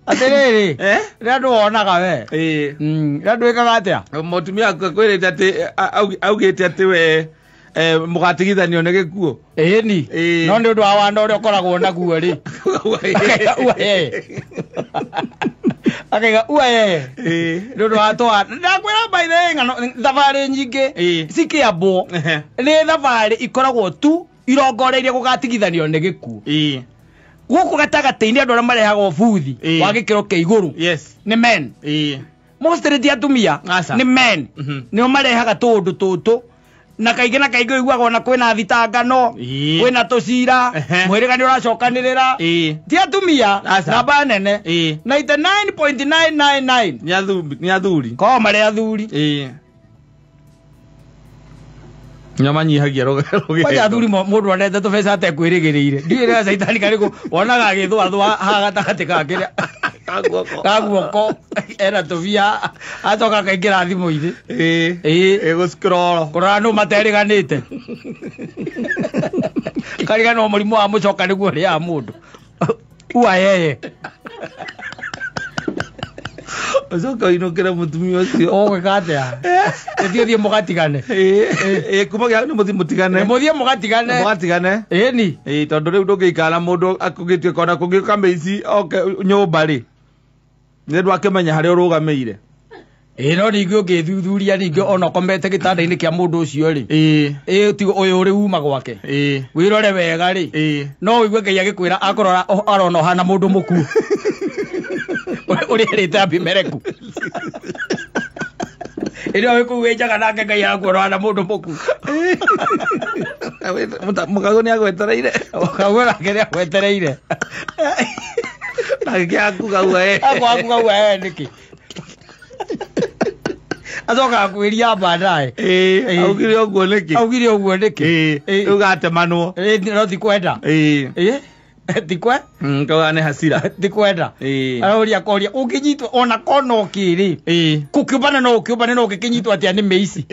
atĩrĩrĩ rĩrĩa andũ wonaga we rĩrĩa andũ ĩkaga atĩa mũtumia akwĩrĩte atĩ augĩte atĩ we mũgatigithanio nĩ gĩkuũ ĩni no nĩ ũndũ wa wana ũrĩa ũkoragwo naguo rĩ akaiga ua yeye akaiga ua yeye nĩ ũndũ wa twa ndakwĩra by the way ng'ano thabarĩ nyingĩ cikĩambwo nĩ thabarĩ ikoragwo tu irongoreirie gũgatigithanio nĩ gĩkuũ gũkũ gatagatĩ-inĩ andũ arĩa marehaga ũbuthi wa gĩkĩro kĩa igũrũ nĩ men mostly ti atumia nĩ men nĩo marehaga tũũndũ tũtũ na kaingĩ na kaingĩ ũiguaga ona kwĩna thitangano kwĩna tũcira mũhĩrĩga nĩ ũracokanĩrĩra ti atumia namba nene 99.999 nĩ athuri korwo marĩ athuri nĩo manyihagia rũgendo kwanja athuri mũndũ onete tũbeca atekwĩrĩgĩrĩire ndiũĩ rĩrĩa caitani karĩkũ wonaga agĩthũathũa haha gatagatĩ ka kĩrĩa ka guoko ena tũbia acoka akaingĩra thimũ-inĩ ĩgũscroll kũrora nũ materĩganĩte kariganwo mũrimũ wa mũcoka nĩguo ũrĩaga mũndũ ua yeye ũcoke ũinũkĩre mũtumia ũcio ũgwĩka atĩa ĩthiĩ ũthiĩ mũgatigane kuma gĩa nĩ mũthiĩ mũtigane mũthiĩ mũgatigane mũgatigane ĩni tondũ rĩu ndũngĩikara na mũndũ kũngĩtuĩka ona kũngĩũka mĩici oke nyũmba rĩ nĩ ndwakĩmenya harĩa ũrũgamĩire no ningĩ ũngĩthuthuria ningĩ ona ũkomete gĩtanda-inĩ kĩa mũndũ ũcio rĩ ti ũyũ ũrĩ uma gwake wĩrore wega rĩ no ũigue Ngai agĩkwĩra akũrora arona ũhana mũndũ mũkuũ ũrĩa erĩte Abimeleku ĩrĩa wĩ kũu wĩ njaga nake Ngai arakuona ũhana mũndũ mũkuũ mũkaguo nĩ agwetereire mũkaguo nake nĩ agwetereire nake akugaua akugaua nĩkĩ acoka akwĩria baadaye augire ũguo nĩkĩ augire ũguo nĩkĩ rĩu gatemanwo no ti kwenda tikwe kauga nĩ hasira tikwenda aroria koria ũngĩnyitwo ona kona ũkĩ rĩ kũkĩũmbana no ũkĩũmbane no ũngĩkĩnyitwo atĩa nĩ mĩici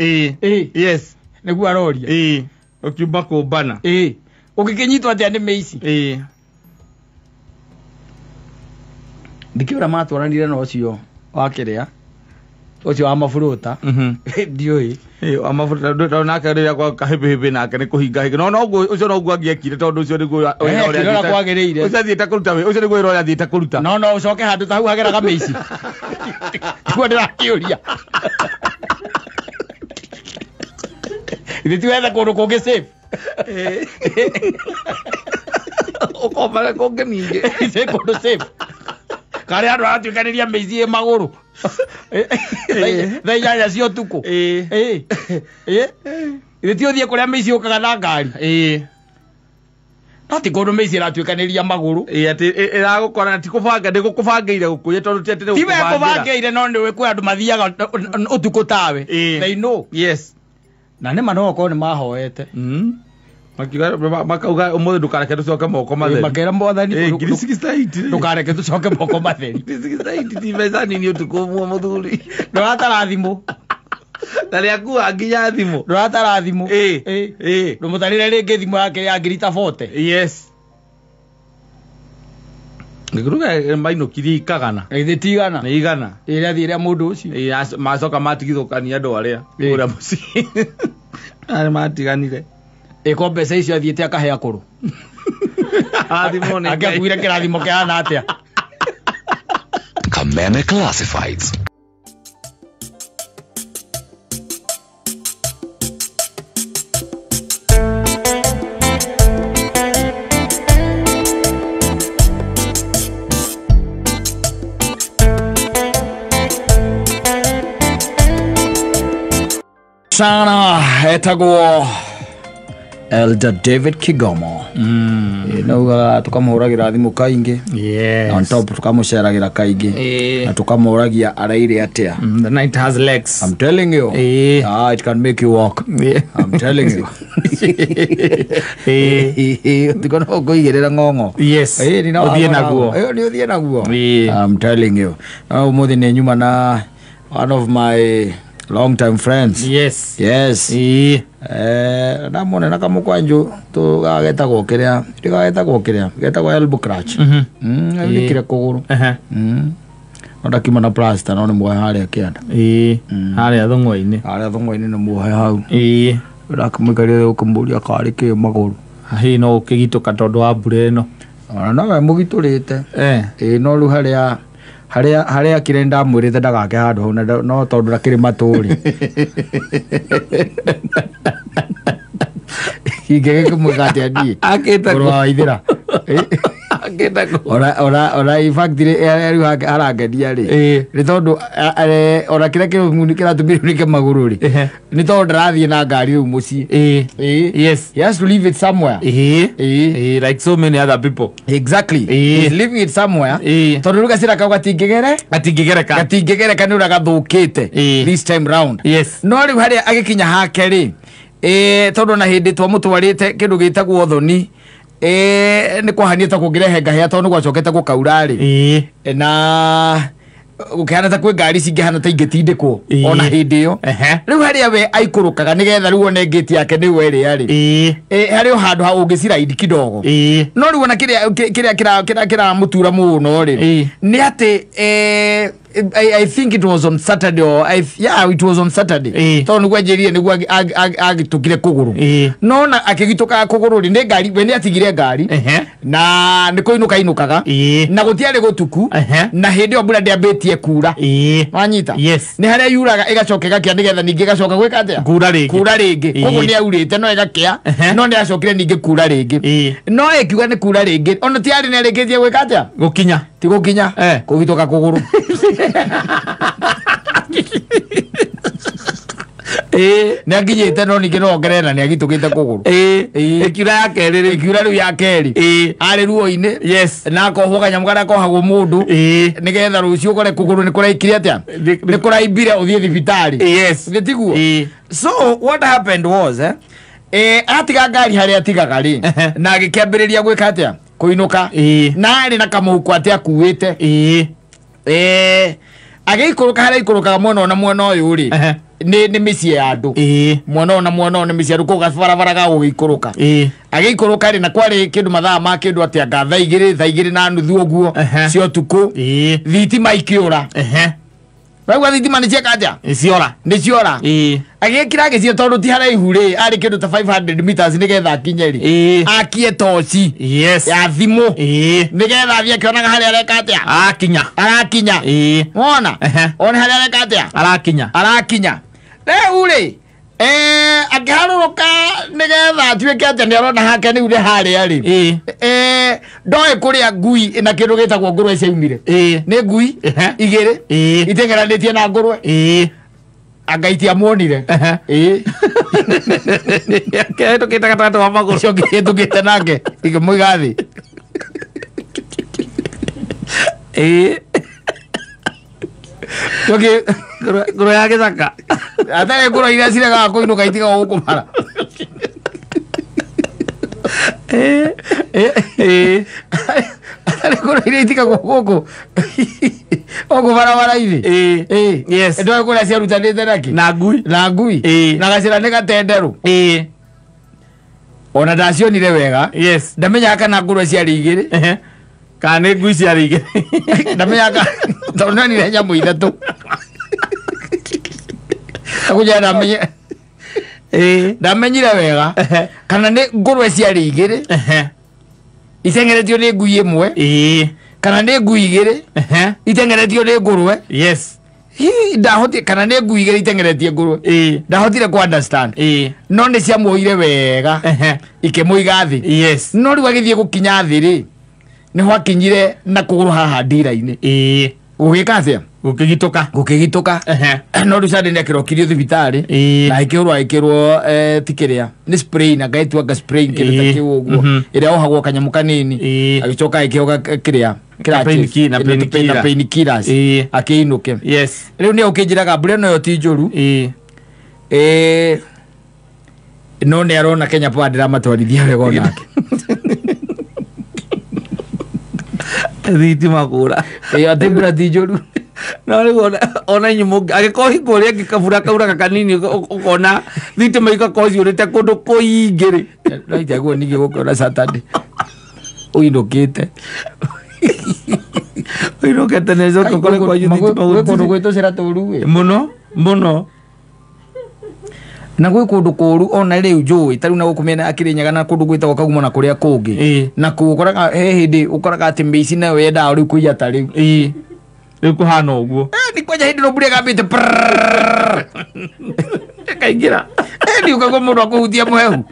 yes nĩguo aroria ũkiumba kũmbana ũngĩkĩnyitwo atĩa nĩ mĩici ndikĩũra matwaranire na ũcio wa kĩrĩa ũcio wa maburũta ndiũĩ wa maburũta tondũ nake rĩrĩa kwa kahĩmbĩhĩmbĩ nake nĩ kũhinga hinga no noguo ũcio noguo angĩekire tondũ ũcio nĩguo wĩra ũrĩa kwagĩrĩire ũcio athiĩte kũruta ũcio nĩguo wĩra ũrĩa athiĩte kũruta no no ũcoke handũ ta hau hageraga mĩici tiguo ndĩrakĩũria ithe ti wethe kũndũ kũngĩ safe ũkombane kũngĩ ningĩ ĩ kũndũ safe karĩa andũ aratuĩkanĩria mĩici ĩ magũrũ thaa inyanya cia ũtukũ ithe ti ũthiĩ kũrĩa mĩici yũkaga na ngari no ti kũndũ mĩici ĩratuĩkanĩria magũrũ atĩ ĩragũkora na ti kũbanga ndĩgũkũbangĩire gũkũiya tondũ ti atĩ ti we kũbangĩire no nĩwe kwĩ andũ mathiaga ũtukũ tawe they know yes na nĩma no okorwo nĩ mahoete makiuga makauga ũmũthĩ ndũkareke tũcoke moko matheri makera mwathani 68 ndũkareke tũcoke moko matheri 68 ti mbeca nini ũtukũ ũmwe mũthuri ndũratara thimũ na nĩakua nginya thimũ ndũratara thimũ ndũmũtarĩre rĩngĩ thimũ yake ya ngiri ta 40 yes nĩkũruga mainũkirie ikagana githĩ ti igana nĩ igana ĩrĩa thiĩrĩa mũndũ ũcio macoka matigithũkania andũ arĩa kũrĩa mũciĩ arĩa matiganire ĩko mbeca icio athiĩte akahe akũrũ angĩakuire kĩrathimo kĩhana atĩa Kameme Classifieds. Sana etagwo Elder David Kigomo. Nauga tukamũhũragĩra thimũ kaingĩ. Yes. On top tukamũceragĩra kaingĩ. Na tukamũragia araire atĩa. The night has legs. I'm telling you. Ah, it can make you walk. Yeah. I'm telling you. Tiko no kũigĩrĩra ng'ong'o. Yes. Ĩĩ, no Ũthiĩ naguo. Ĩyo nĩ ũthiĩ naguo. Ĩĩ. I'm telling you. No ũmũthĩ nĩ nyuma na one of my long time friends. Yes. Yes. Ĩĩ. Ndamwona na kamũkwanjũ tũgagetagwo kĩrĩa ndĩgagetagwo kĩrĩa getagwo elbow crutch. Aunĩkire kũgũrũ. No ndakiuma na plaster no nĩ muohe harĩa kĩanda. Ĩĩ. Harĩa thũng'wa-inĩ. Harĩa thũng'wa-inĩ nĩ muohe hau. Ĩĩ. Ndakĩmũikaria ũkĩmũria karĩ kĩ magũrũ. Hihi no ũkĩgitũka tondũ wa mbura ĩno. Ona nowe mũgitũrĩte. Ĩĩ no rĩu harĩa kĩrĩa ndamwĩrĩte ndagake handũ hau na no tondũ ndakĩrĩ matũrĩ. Ingĩgĩkĩmwĩka atĩa niĩ? Akĩte Mũrũ wa Waithĩra. Akĩte kũ? Ona in fact rĩ rĩu harangenia rĩ. Nĩ tondũ ona kĩrĩa kĩratũmire unĩke magũrũ rĩ. Nĩ tondũ ndarathiĩ na ngari rĩu mũciĩ. Ĩĩ. Yes. He has to leave it somewhere. Ĩĩ. Ĩĩ. Ĩĩ, like so many other people. Exactly. Ĩĩ. He's leaving it somewhere. Ĩĩ. Tondũ rĩu gacĩra kau gatingĩgere Gatingĩgereka. gatingĩgereka nĩ ũrĩa gathũkĩte Ĩĩ. this time round. Yes. No rĩu harĩa agĩkinya hake rĩ tondũ na hĩndĩ twamũtwarĩte kĩndũ gĩtagwo thoni nĩ kwahanire ta kũngĩrehe ngahĩa tondũ nĩ gwacokete gũkaura rĩ. Ĩĩ. Na gũkĩhana ta kwĩ ngari cingĩhana ta ingĩtindĩkwo Ĩĩ. ona hĩndĩ ĩyo. Rĩu harĩa we aikũrũkaga nĩgetha rĩu one ngĩti yake nĩwe ĩrĩa rĩ. Ĩĩ. Harĩ o handũ ha ũngĩciraidi kidogo. Ĩĩ. No rĩu ona kĩrĩa kĩrĩa kĩramũtura mũno rĩ Ĩĩ. nĩ atĩ I think it was on Saturday or yeah, it was on Saturday. Tondũ nĩguo anjĩrire nĩguo agĩtũkire kũgũrũ. No na akĩgitũkaga kũgũrũ rĩ nĩ ngari we nĩ atigire ngari. Na nĩ kũinũka inũkaga. Na gũtiarĩ gũtuku. Na hĩndĩ ĩyo mbura ndĩambĩtie kura. Wanyita? Yes. Nĩ harĩa yuraga ĩgacoka ĩgakĩa nĩgetha ningĩ ĩgacoka gwĩka atĩa? Kura rĩngĩ. Kura rĩngĩ. Koguo nĩ yaurĩte no ĩgakĩa. No nĩ yacokire ningĩ kura rĩngĩ. No ĩkiuga nĩ kura rĩngĩ. Ona tiarĩ nĩ arĩkĩtie gwĩka atĩa? Gũkinya. Ti gũkinya. Kũgitũka kũgũrũ. Nĩ akinyĩte no ningĩ no ongerere na nĩ agitũkĩte kũgũrũ. Ĩkiura ya kerĩ rĩ. Ĩkiura rĩu ya kerĩ. Arĩ ruo-inĩ. Yes. Na akohwo kanyamũ karĩa kohagwo mũndũ. Nĩgetha rũciũ ũkore kũgũrũ nĩ kũraikire atĩa? Nĩ kũraimbire ũthiĩ thibitarĩ. Yes. Nĩ tiguo? So what happened was atiga ngari harĩa atigaga rĩ na agĩkĩambĩrĩria gwĩka atĩa? Kũinũka. Na arĩ na kamũhuko atĩ akuĩte. Agĩikũrũka harĩa aikũrũkaga mwena na mwena ũyũ rĩ nĩ mĩciĩ ya andũ. Mwena na mwena nĩ mĩciĩ ya andũ kũu gabarabara ga gũgĩikũrũka. Agĩikũrũka rĩ na kwarĩ kĩndũ mathaa ma kĩndũ atĩ anga thaa igĩrĩ na nuthu ũguo cia ũtukũ. Thitima ikĩũra. Raigua thitima nĩ cieka atĩa? Nĩ ciora. Nĩ ciora. Agĩkĩra agĩciĩ tondũ ti haraihu rĩ arĩ kĩndũ ta 500 meters nĩgetha akinye rĩ. Akie toci. Yes. Ya thimũ. Nĩgetha athiĩ akĩonaga harĩa areka atĩa? Arakinya. Arakinya. Wona? One harĩa areka atĩa? Arakinya. Arakinya. Rĩu rĩ akĩharũrũka nĩgetha atuĩke atĩ nĩ arona hake rĩu nĩ harĩa rĩ. Ndoĩ kũrĩa ngui na kĩndũ gĩtagwo ngũrwe ciaumire. Nĩ ngui igĩrĩ iteng'eranĩtie na ngũrwe. Anga itiamuonire. Kĩhĩtũkĩte gatagatĩ wa magũrũ. Ũcio kĩhĩtũkĩte nake ikĩmũiga thĩ. Ngũrwe ya gĩthaka. Atarĩ ngũrwe iria ciregaga kũinũka itigagwo gũkũ bara. Atarĩ ngũrwe iria itigagwo gũkũ gũkũ barabara-inĩ. Yes. Ndoĩ kũrĩa ciarutanĩte nakĩ? Na ngui. Na ngui. Na gacĩra nĩ gatenderũ. Ona ndacionire wega. Yes. Ndamenyaga kana ngũrwe ciarĩ igĩrĩ. Kana nĩ ngui ciarĩ igĩrĩ. Ndamenyaga tondũ nonire nyamũ ithatũ. Akũnjĩra ndamenyire wega kana nĩ ngũrwe ciarĩ igĩrĩ iteng'eretio nĩ ngui ĩmwe kana nĩ ngui igĩrĩ iteng'eretio nĩ ngũrwe. Yes. Ndahotire kana nĩ ngui igĩrĩ iteng'eretie ngũrwe. Ndahotire ku understand. No nĩ ciamuoire wega ikĩmũiga thĩ. Yes. No rĩu agĩthiĩ gũkinya thĩ rĩ nĩho akinyire na kũgũrũ haha ndira-inĩ. Gũgĩka atĩa? Gũkĩgitũka. Gũkĩgitũka. No rĩu Sunday nĩ akĩrokirio thibitarĩ na akĩhũrwo akĩrwo ti kĩrĩa nĩ spray na ngaĩtuanga spray kĩndũ ta kĩu ũguo ĩrĩa ohagwo kanyamũ kanini, agĩcoka agĩkĩoga kĩrĩa na painkiller. Painkillers, akĩinũke. Rĩu nĩ ũkĩnjĩraga mbura ĩno yo ti njũru, no nĩ arona Kenya Power ndĩramatwarithia wega onake. Thitima kũra. Atĩ mbura ti njũru. No rĩu ona inyuĩ angĩkorwo hingo ĩrĩa ĩngĩ kabura kauraga kanini, ũkona thitima igakorwo ciũrĩte kũndũ kũingĩ rĩ. No itaguo ningĩ gũkĩona Saturday ũinũkĩte. Ũinũkĩte nĩ coka ũkore kwanyu thitima Gwĩ kũndũ gũtirĩ. Gwĩ tũcĩra tũru ĩ. Mũno mũno. Na gwĩ kũndũ kũru ona rĩu njũĩ ta rĩu na gũkũ mĩena ya Kĩrĩnyaga na kũndũ gwĩtagwo Kagumo na kũrĩa kũngĩ, na kũu ũkoraga he hĩndĩ ũkoraga atĩ mĩici nayo yendaga rĩu kũiya ta rĩu. Rĩu kũhana ũguo. Nĩ kwanja hĩndĩ ĩno mbura ĩgambĩte prrrr. Ĩkaingĩra. Nĩ ũkaigua mũndũ akũhutia mũhehu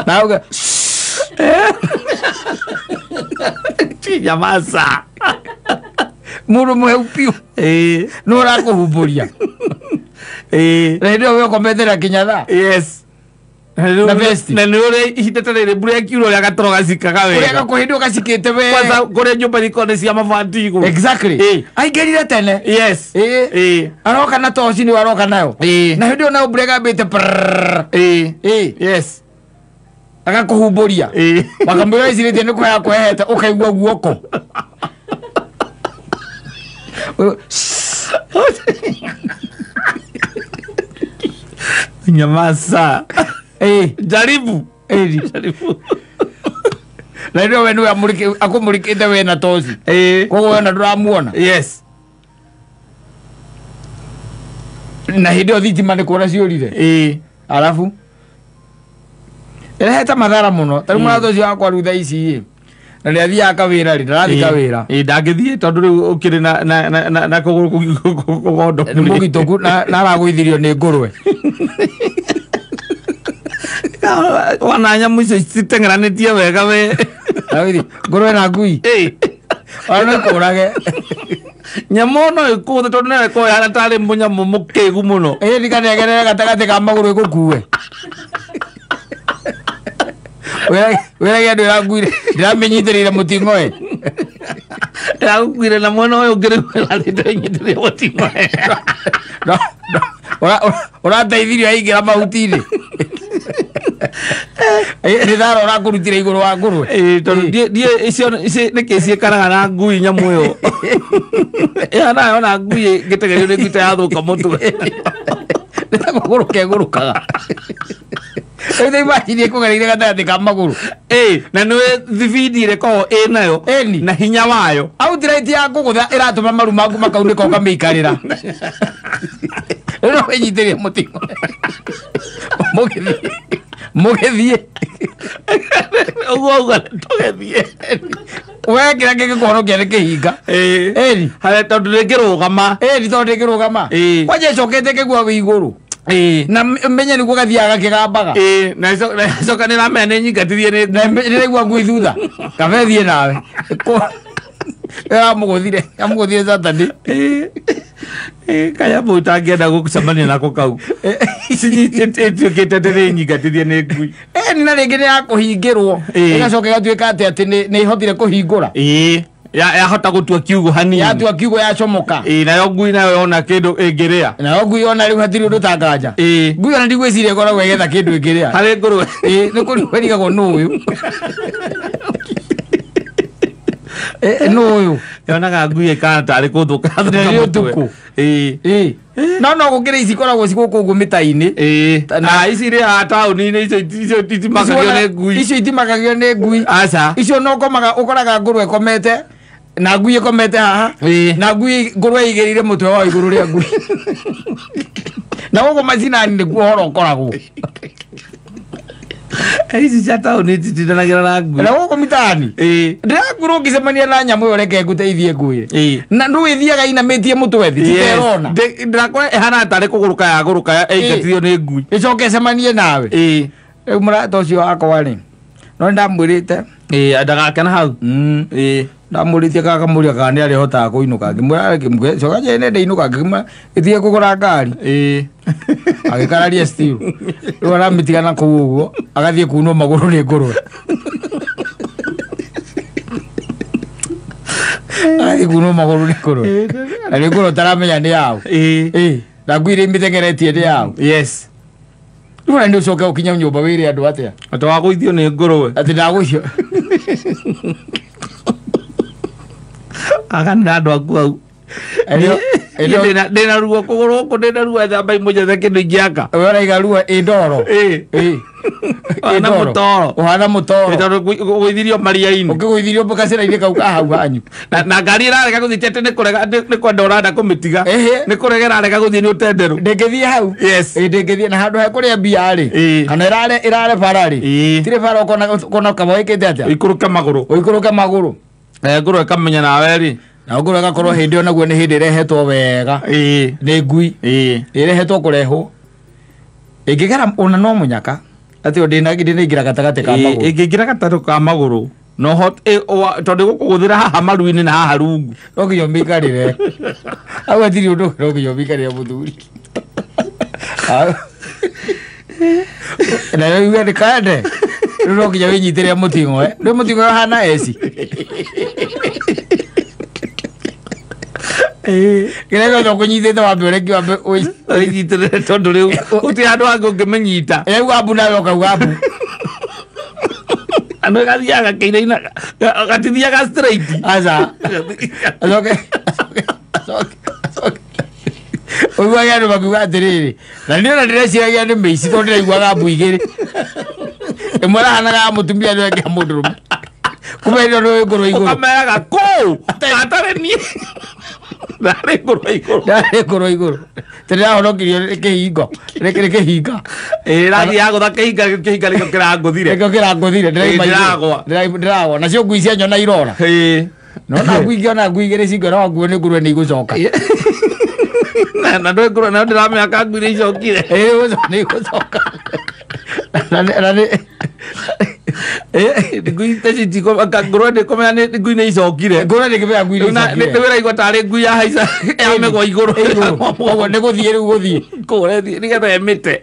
na auga Nyamaza. Mũndũ mũhehu piũ nĩ ũrakũhumbũria na hĩndĩ ĩyo we ũkomete na kinya thaa na vesti. Na nĩ ũrĩa ihinda ta rĩrĩ mbura ĩkiura ũrĩa gatoro gacikaga ũrĩa wega. Gakũhĩndĩ ũgacikĩte we. Kwanza kũrĩa nyũmba ikorwo nĩ cia mabati igũrũ. Aingĩrire tene. Aroka na toci nĩ aroka nayo na hĩndĩ ĩyo nayo mbura ĩgambĩte prrrr. Agakũhumbũria, wakamwĩra icirĩtie nĩ kũheya kwehete ũkaigua guoko. Nyamaza. Jaribu. Jaribu. Na hĩndĩ ĩyo we nĩwe akũmũrĩkĩte we na toci, koguo we ona ndũramuona. Na hĩndĩ ĩyo thitima nĩ kuona ciũrire, arabu ĩrehete mathara mũno. Ta rĩu mũratho ũcio wakwa rĩu thaa ici ĩ na nĩ athiaga kawĩra rĩ, ndarathiĩ kawĩra. Ndangĩthiĩ tondũ rĩu ũkĩrĩ na kũgũrũ kũgondoku. Nĩ mũgitũku na aragũithirio nĩ ngũrwe. Wana nyamũ icio citeng'eranĩtie wega we. Aragũithi ngũrwe na ngui ona no ikũrage. Nyamũ no ĩkũthe tondũ nayo ĩkorwo ĩhana tarĩ mũnyamũ mũkĩgu mũno. Ĩ ndikanegerere gatagatĩ ka magũrũ ĩgũkue. Wĩrage andũ ĩranguire ndĩramĩnyitĩrĩire mũting'oe. Ĩragũkuire na mwena ũyũ ũngĩ rĩu ĩrathiĩte ĩnyitĩrĩire mũting'oe. Ũrateithirio aingĩra mahuti-inĩ. Nĩ thara ũrakũrutire igũrũ wa ngũrwe. Tondũ ndiĩ icio nĩkĩ ciĩkaraga na ngui nyamũ ĩyo ĩhana yona ngui ĩngĩtegerio nĩ ngui ta yathũka mũtwe. Nĩ ta kũgũrũka ĩgũrũkaga. Rĩu ta imagine ĩkũgereire gatagatĩ ka magũrũ. Na nĩ thibindi ĩrĩa ĩkoragwo ĩ nayo na hinya wayo. Outright ya kũgũtha ĩratũma maru maku makaunĩka ũkamĩikarĩra. Rĩu no wĩnyitĩrĩre mũting'oe mũgĩthiĩ mũgĩthiĩ. Ũguo auga tũgĩthiĩ. We kĩrĩa kĩngĩkũhonokia nĩ kĩhinga. Ĩni. Harĩa tondũ ndĩngĩrũgama. Ĩni tondũ ndĩngĩrũgama. Kwanja ĩcokete ĩkĩgua wĩ igũrũ na menye nĩguo gathiaga gakĩgambaga. Na ĩcoka nĩ ĩramenya nĩ nyingatithie nĩ Na nĩraigua ngui thutha kaba ĩthiĩ nawe. Ĩramũgũthire amũgũthire Saturday. Kanyamũ ũtangĩenda gũcemania nako kau ĩtuĩkĩte ndĩrĩ nyingatithie nĩ ngui. Ĩni na rĩngĩ nĩ ya kũhingĩrwo ĩgacoka ĩgatuĩka atĩ nĩ ĩhotire kũhingũra. Yahota gũtua kiugo hanini. Yatua kiugo yacomoka. Nayo ngui nayo yona kĩndũ ĩngĩrĩa. Nayo ngui ona rĩu hatirĩ ũndũ tanganja. Ngui ona ndigwĩciria ĩkoragwo ĩgĩetha kĩndũ ĩngĩrĩa. Harĩ ngũrwe. Nĩ kũrigwo ĩrigagwo nũ ũyũ. Nũ ũyũ. Yonaga ngui ĩkana tarĩ kũthũka Na nĩ ũtukũ. No no gũkĩrĩ ici ikoragwo ci gũkũ ũguo mĩta-inĩ. Na ici irĩ haha taũni-inĩ icio itimakagio nĩ ngui. Icio itimakagio nĩ ngui. Aca. Icio no ũkomaga ũkoraga ngũrwe ĩkomete na ngui ĩkomete haha na ngui ngũrwe ĩigĩrĩire mũtwe wayo igũrũ rĩa ngui. Na gũkũ macinani nĩkuo ũhoro ũkoragwo. Ici cia taũni ititindanagĩra na ngui. Na gũkũ mitaani ndĩrakwĩrwo ũngĩcemania na nyamũ ĩyo reke ngũteithie ngwĩre. Na ndũĩ ĩthiaga inamĩtie mũtwe thĩ titerona. Ndĩrakora ĩhana tarĩ kũgũrũka yagũrũka ĩingatithio nĩ ngui. Ĩcoke ĩcemanie nawe. Rĩu mũrata ũcio wakwa rĩ no nĩndamwĩrĩte Ndagakena hau. Ndamũrĩtie kakamũria kana nĩ arĩhotaga kũinũka, ngĩmwĩra ngĩmwĩra coka njene ndĩinũka, ngĩmwĩra ĩtige kũgũra ngari. Agĩkararia still rĩu aramĩtigana kũu ũguo agathiĩ kunwo magũrũ nĩ ngũrwe, agathiĩ kunwo magũrũ nĩ ngũrwe, na nĩ ngũrwe ũtaramenya nĩ yaũ. Ĩ na ngui iria imĩtengeretie nĩ yaũ. Yes. Rĩu ona nĩ ũcoke ũkinye nyũmba wĩre andũ atĩa? Atĩ wagũithio nĩ ngũrwe. Atĩ ndagũicio. Aganĩra andũ aku hau. Ndĩna ruo kũgũrũ gũkũ, ndĩna ruo, thamba imũnjethe kĩndũ ingĩaka. We ũraiga ruo ĩ ndoro. Ĩ. Ũhana mũtoro. Ũhana mũtoro. Tondũ gũithirio maria-inĩ. Ũkĩgũithirio gacĩra-inĩ kau ka hau hanyu. Na ngari ĩrarega gũthiĩ ti atĩ nĩ kũrega nĩ kwenda ũrenda kũmĩtiga. Ehe. Nĩ kũrega ĩrarega gũthiĩ nĩ ũtenderũ. Ndĩngĩthiĩ hau. Yes. Ĩ ndĩngĩthiĩ na handũ he kũrĩa mbia rĩ. Kana ĩrare ĩrare bara rĩ. Tirĩ bara ũkona kaba wĩkĩte atĩa? Ũikũrũke magũrũ. Ũikũrũke magũrũ. Ngũrwe ĩkamenya nawe rĩ. Na ngũrwe ĩgakorwo hĩndĩ ĩyo naguo nĩ hĩndĩ ĩrehetwo wega. Nĩ ngui. Ĩrehetwo kũrehwo. Ĩngĩgera ona no mũnyaka. Atĩ ndĩnaingĩra gatagatĩ ka magũrũ. Ĩngĩingĩra gatagatĩ ka magũrũ. No hot tondũ ĩgũkũgũthĩra haha maru-inĩ na haha rungu. No nginya ũmĩikarĩre. Hau hatirĩ ũndũ, no nginya ũmĩikarĩre mũthuri. Na rĩu uge ndĩkaende. Rĩu no nginya wĩnyitĩrĩre mũting'oe. Rĩu mũting'oe ũhana eci. Kĩrĩa gĩothe ũkũnyitĩte wambe ũreke wambe Wĩnyitĩrĩre tondũ rĩu gũtirĩ handũ hangĩ ũngĩmĩnyita. Rĩu ambu nawe ũkauga ambu. Andũ gathiaga kĩinaina gatithiaga straight. Aca. Acoke acoke acoke. Ũiguage andũ makiuga atĩrĩrĩ, na niĩ ona ndĩreciragia nĩ mĩici tondũ ndĩraiguaga mbu igĩrĩ. Ĩmwe ĩrahanaga ya mũtumia ĩno ĩngĩ ya mũndũrũme. Kumbe ĩno nĩ ngũrwe igũrũ. Ũkameraga kũu atarĩ niĩ. Ndarĩ ngũrwe igũrũ. Ndarĩ ngũrwe igũrũ. Tĩndĩrahonokirio nĩ kĩhingo. Nĩ kĩhinga. Ĩ rathiĩ yagũtha kĩhinga, kĩhinga nĩkĩo kĩrangũthire. Nĩkĩo kĩrangũthire. Ndĩragwa. Ndĩragwa. Nacio ngui cia nyona irora. No na ngui ingĩona ngui igĩrĩ cingĩona nguo nĩ ngũrwe nĩ igũcoka. Na ndũĩ ngũrwe nayo ndĩramenya ka ngui nĩ icokire. Ĩ nĩ igũcoka. Na nĩ Ngui ta ici ngũrwe ndĩkũmenya nĩ ngui nĩ icokire. Ngũrwe ndĩkĩmenya ngui nĩ icokire. Nĩ wĩraigua tarĩ ngui yahaica yamĩgwa igũrũ. Ũguo nĩ gũthiĩ rĩu gũthiĩ. Kũrĩa ĩthiĩ nĩgetha ĩmĩte.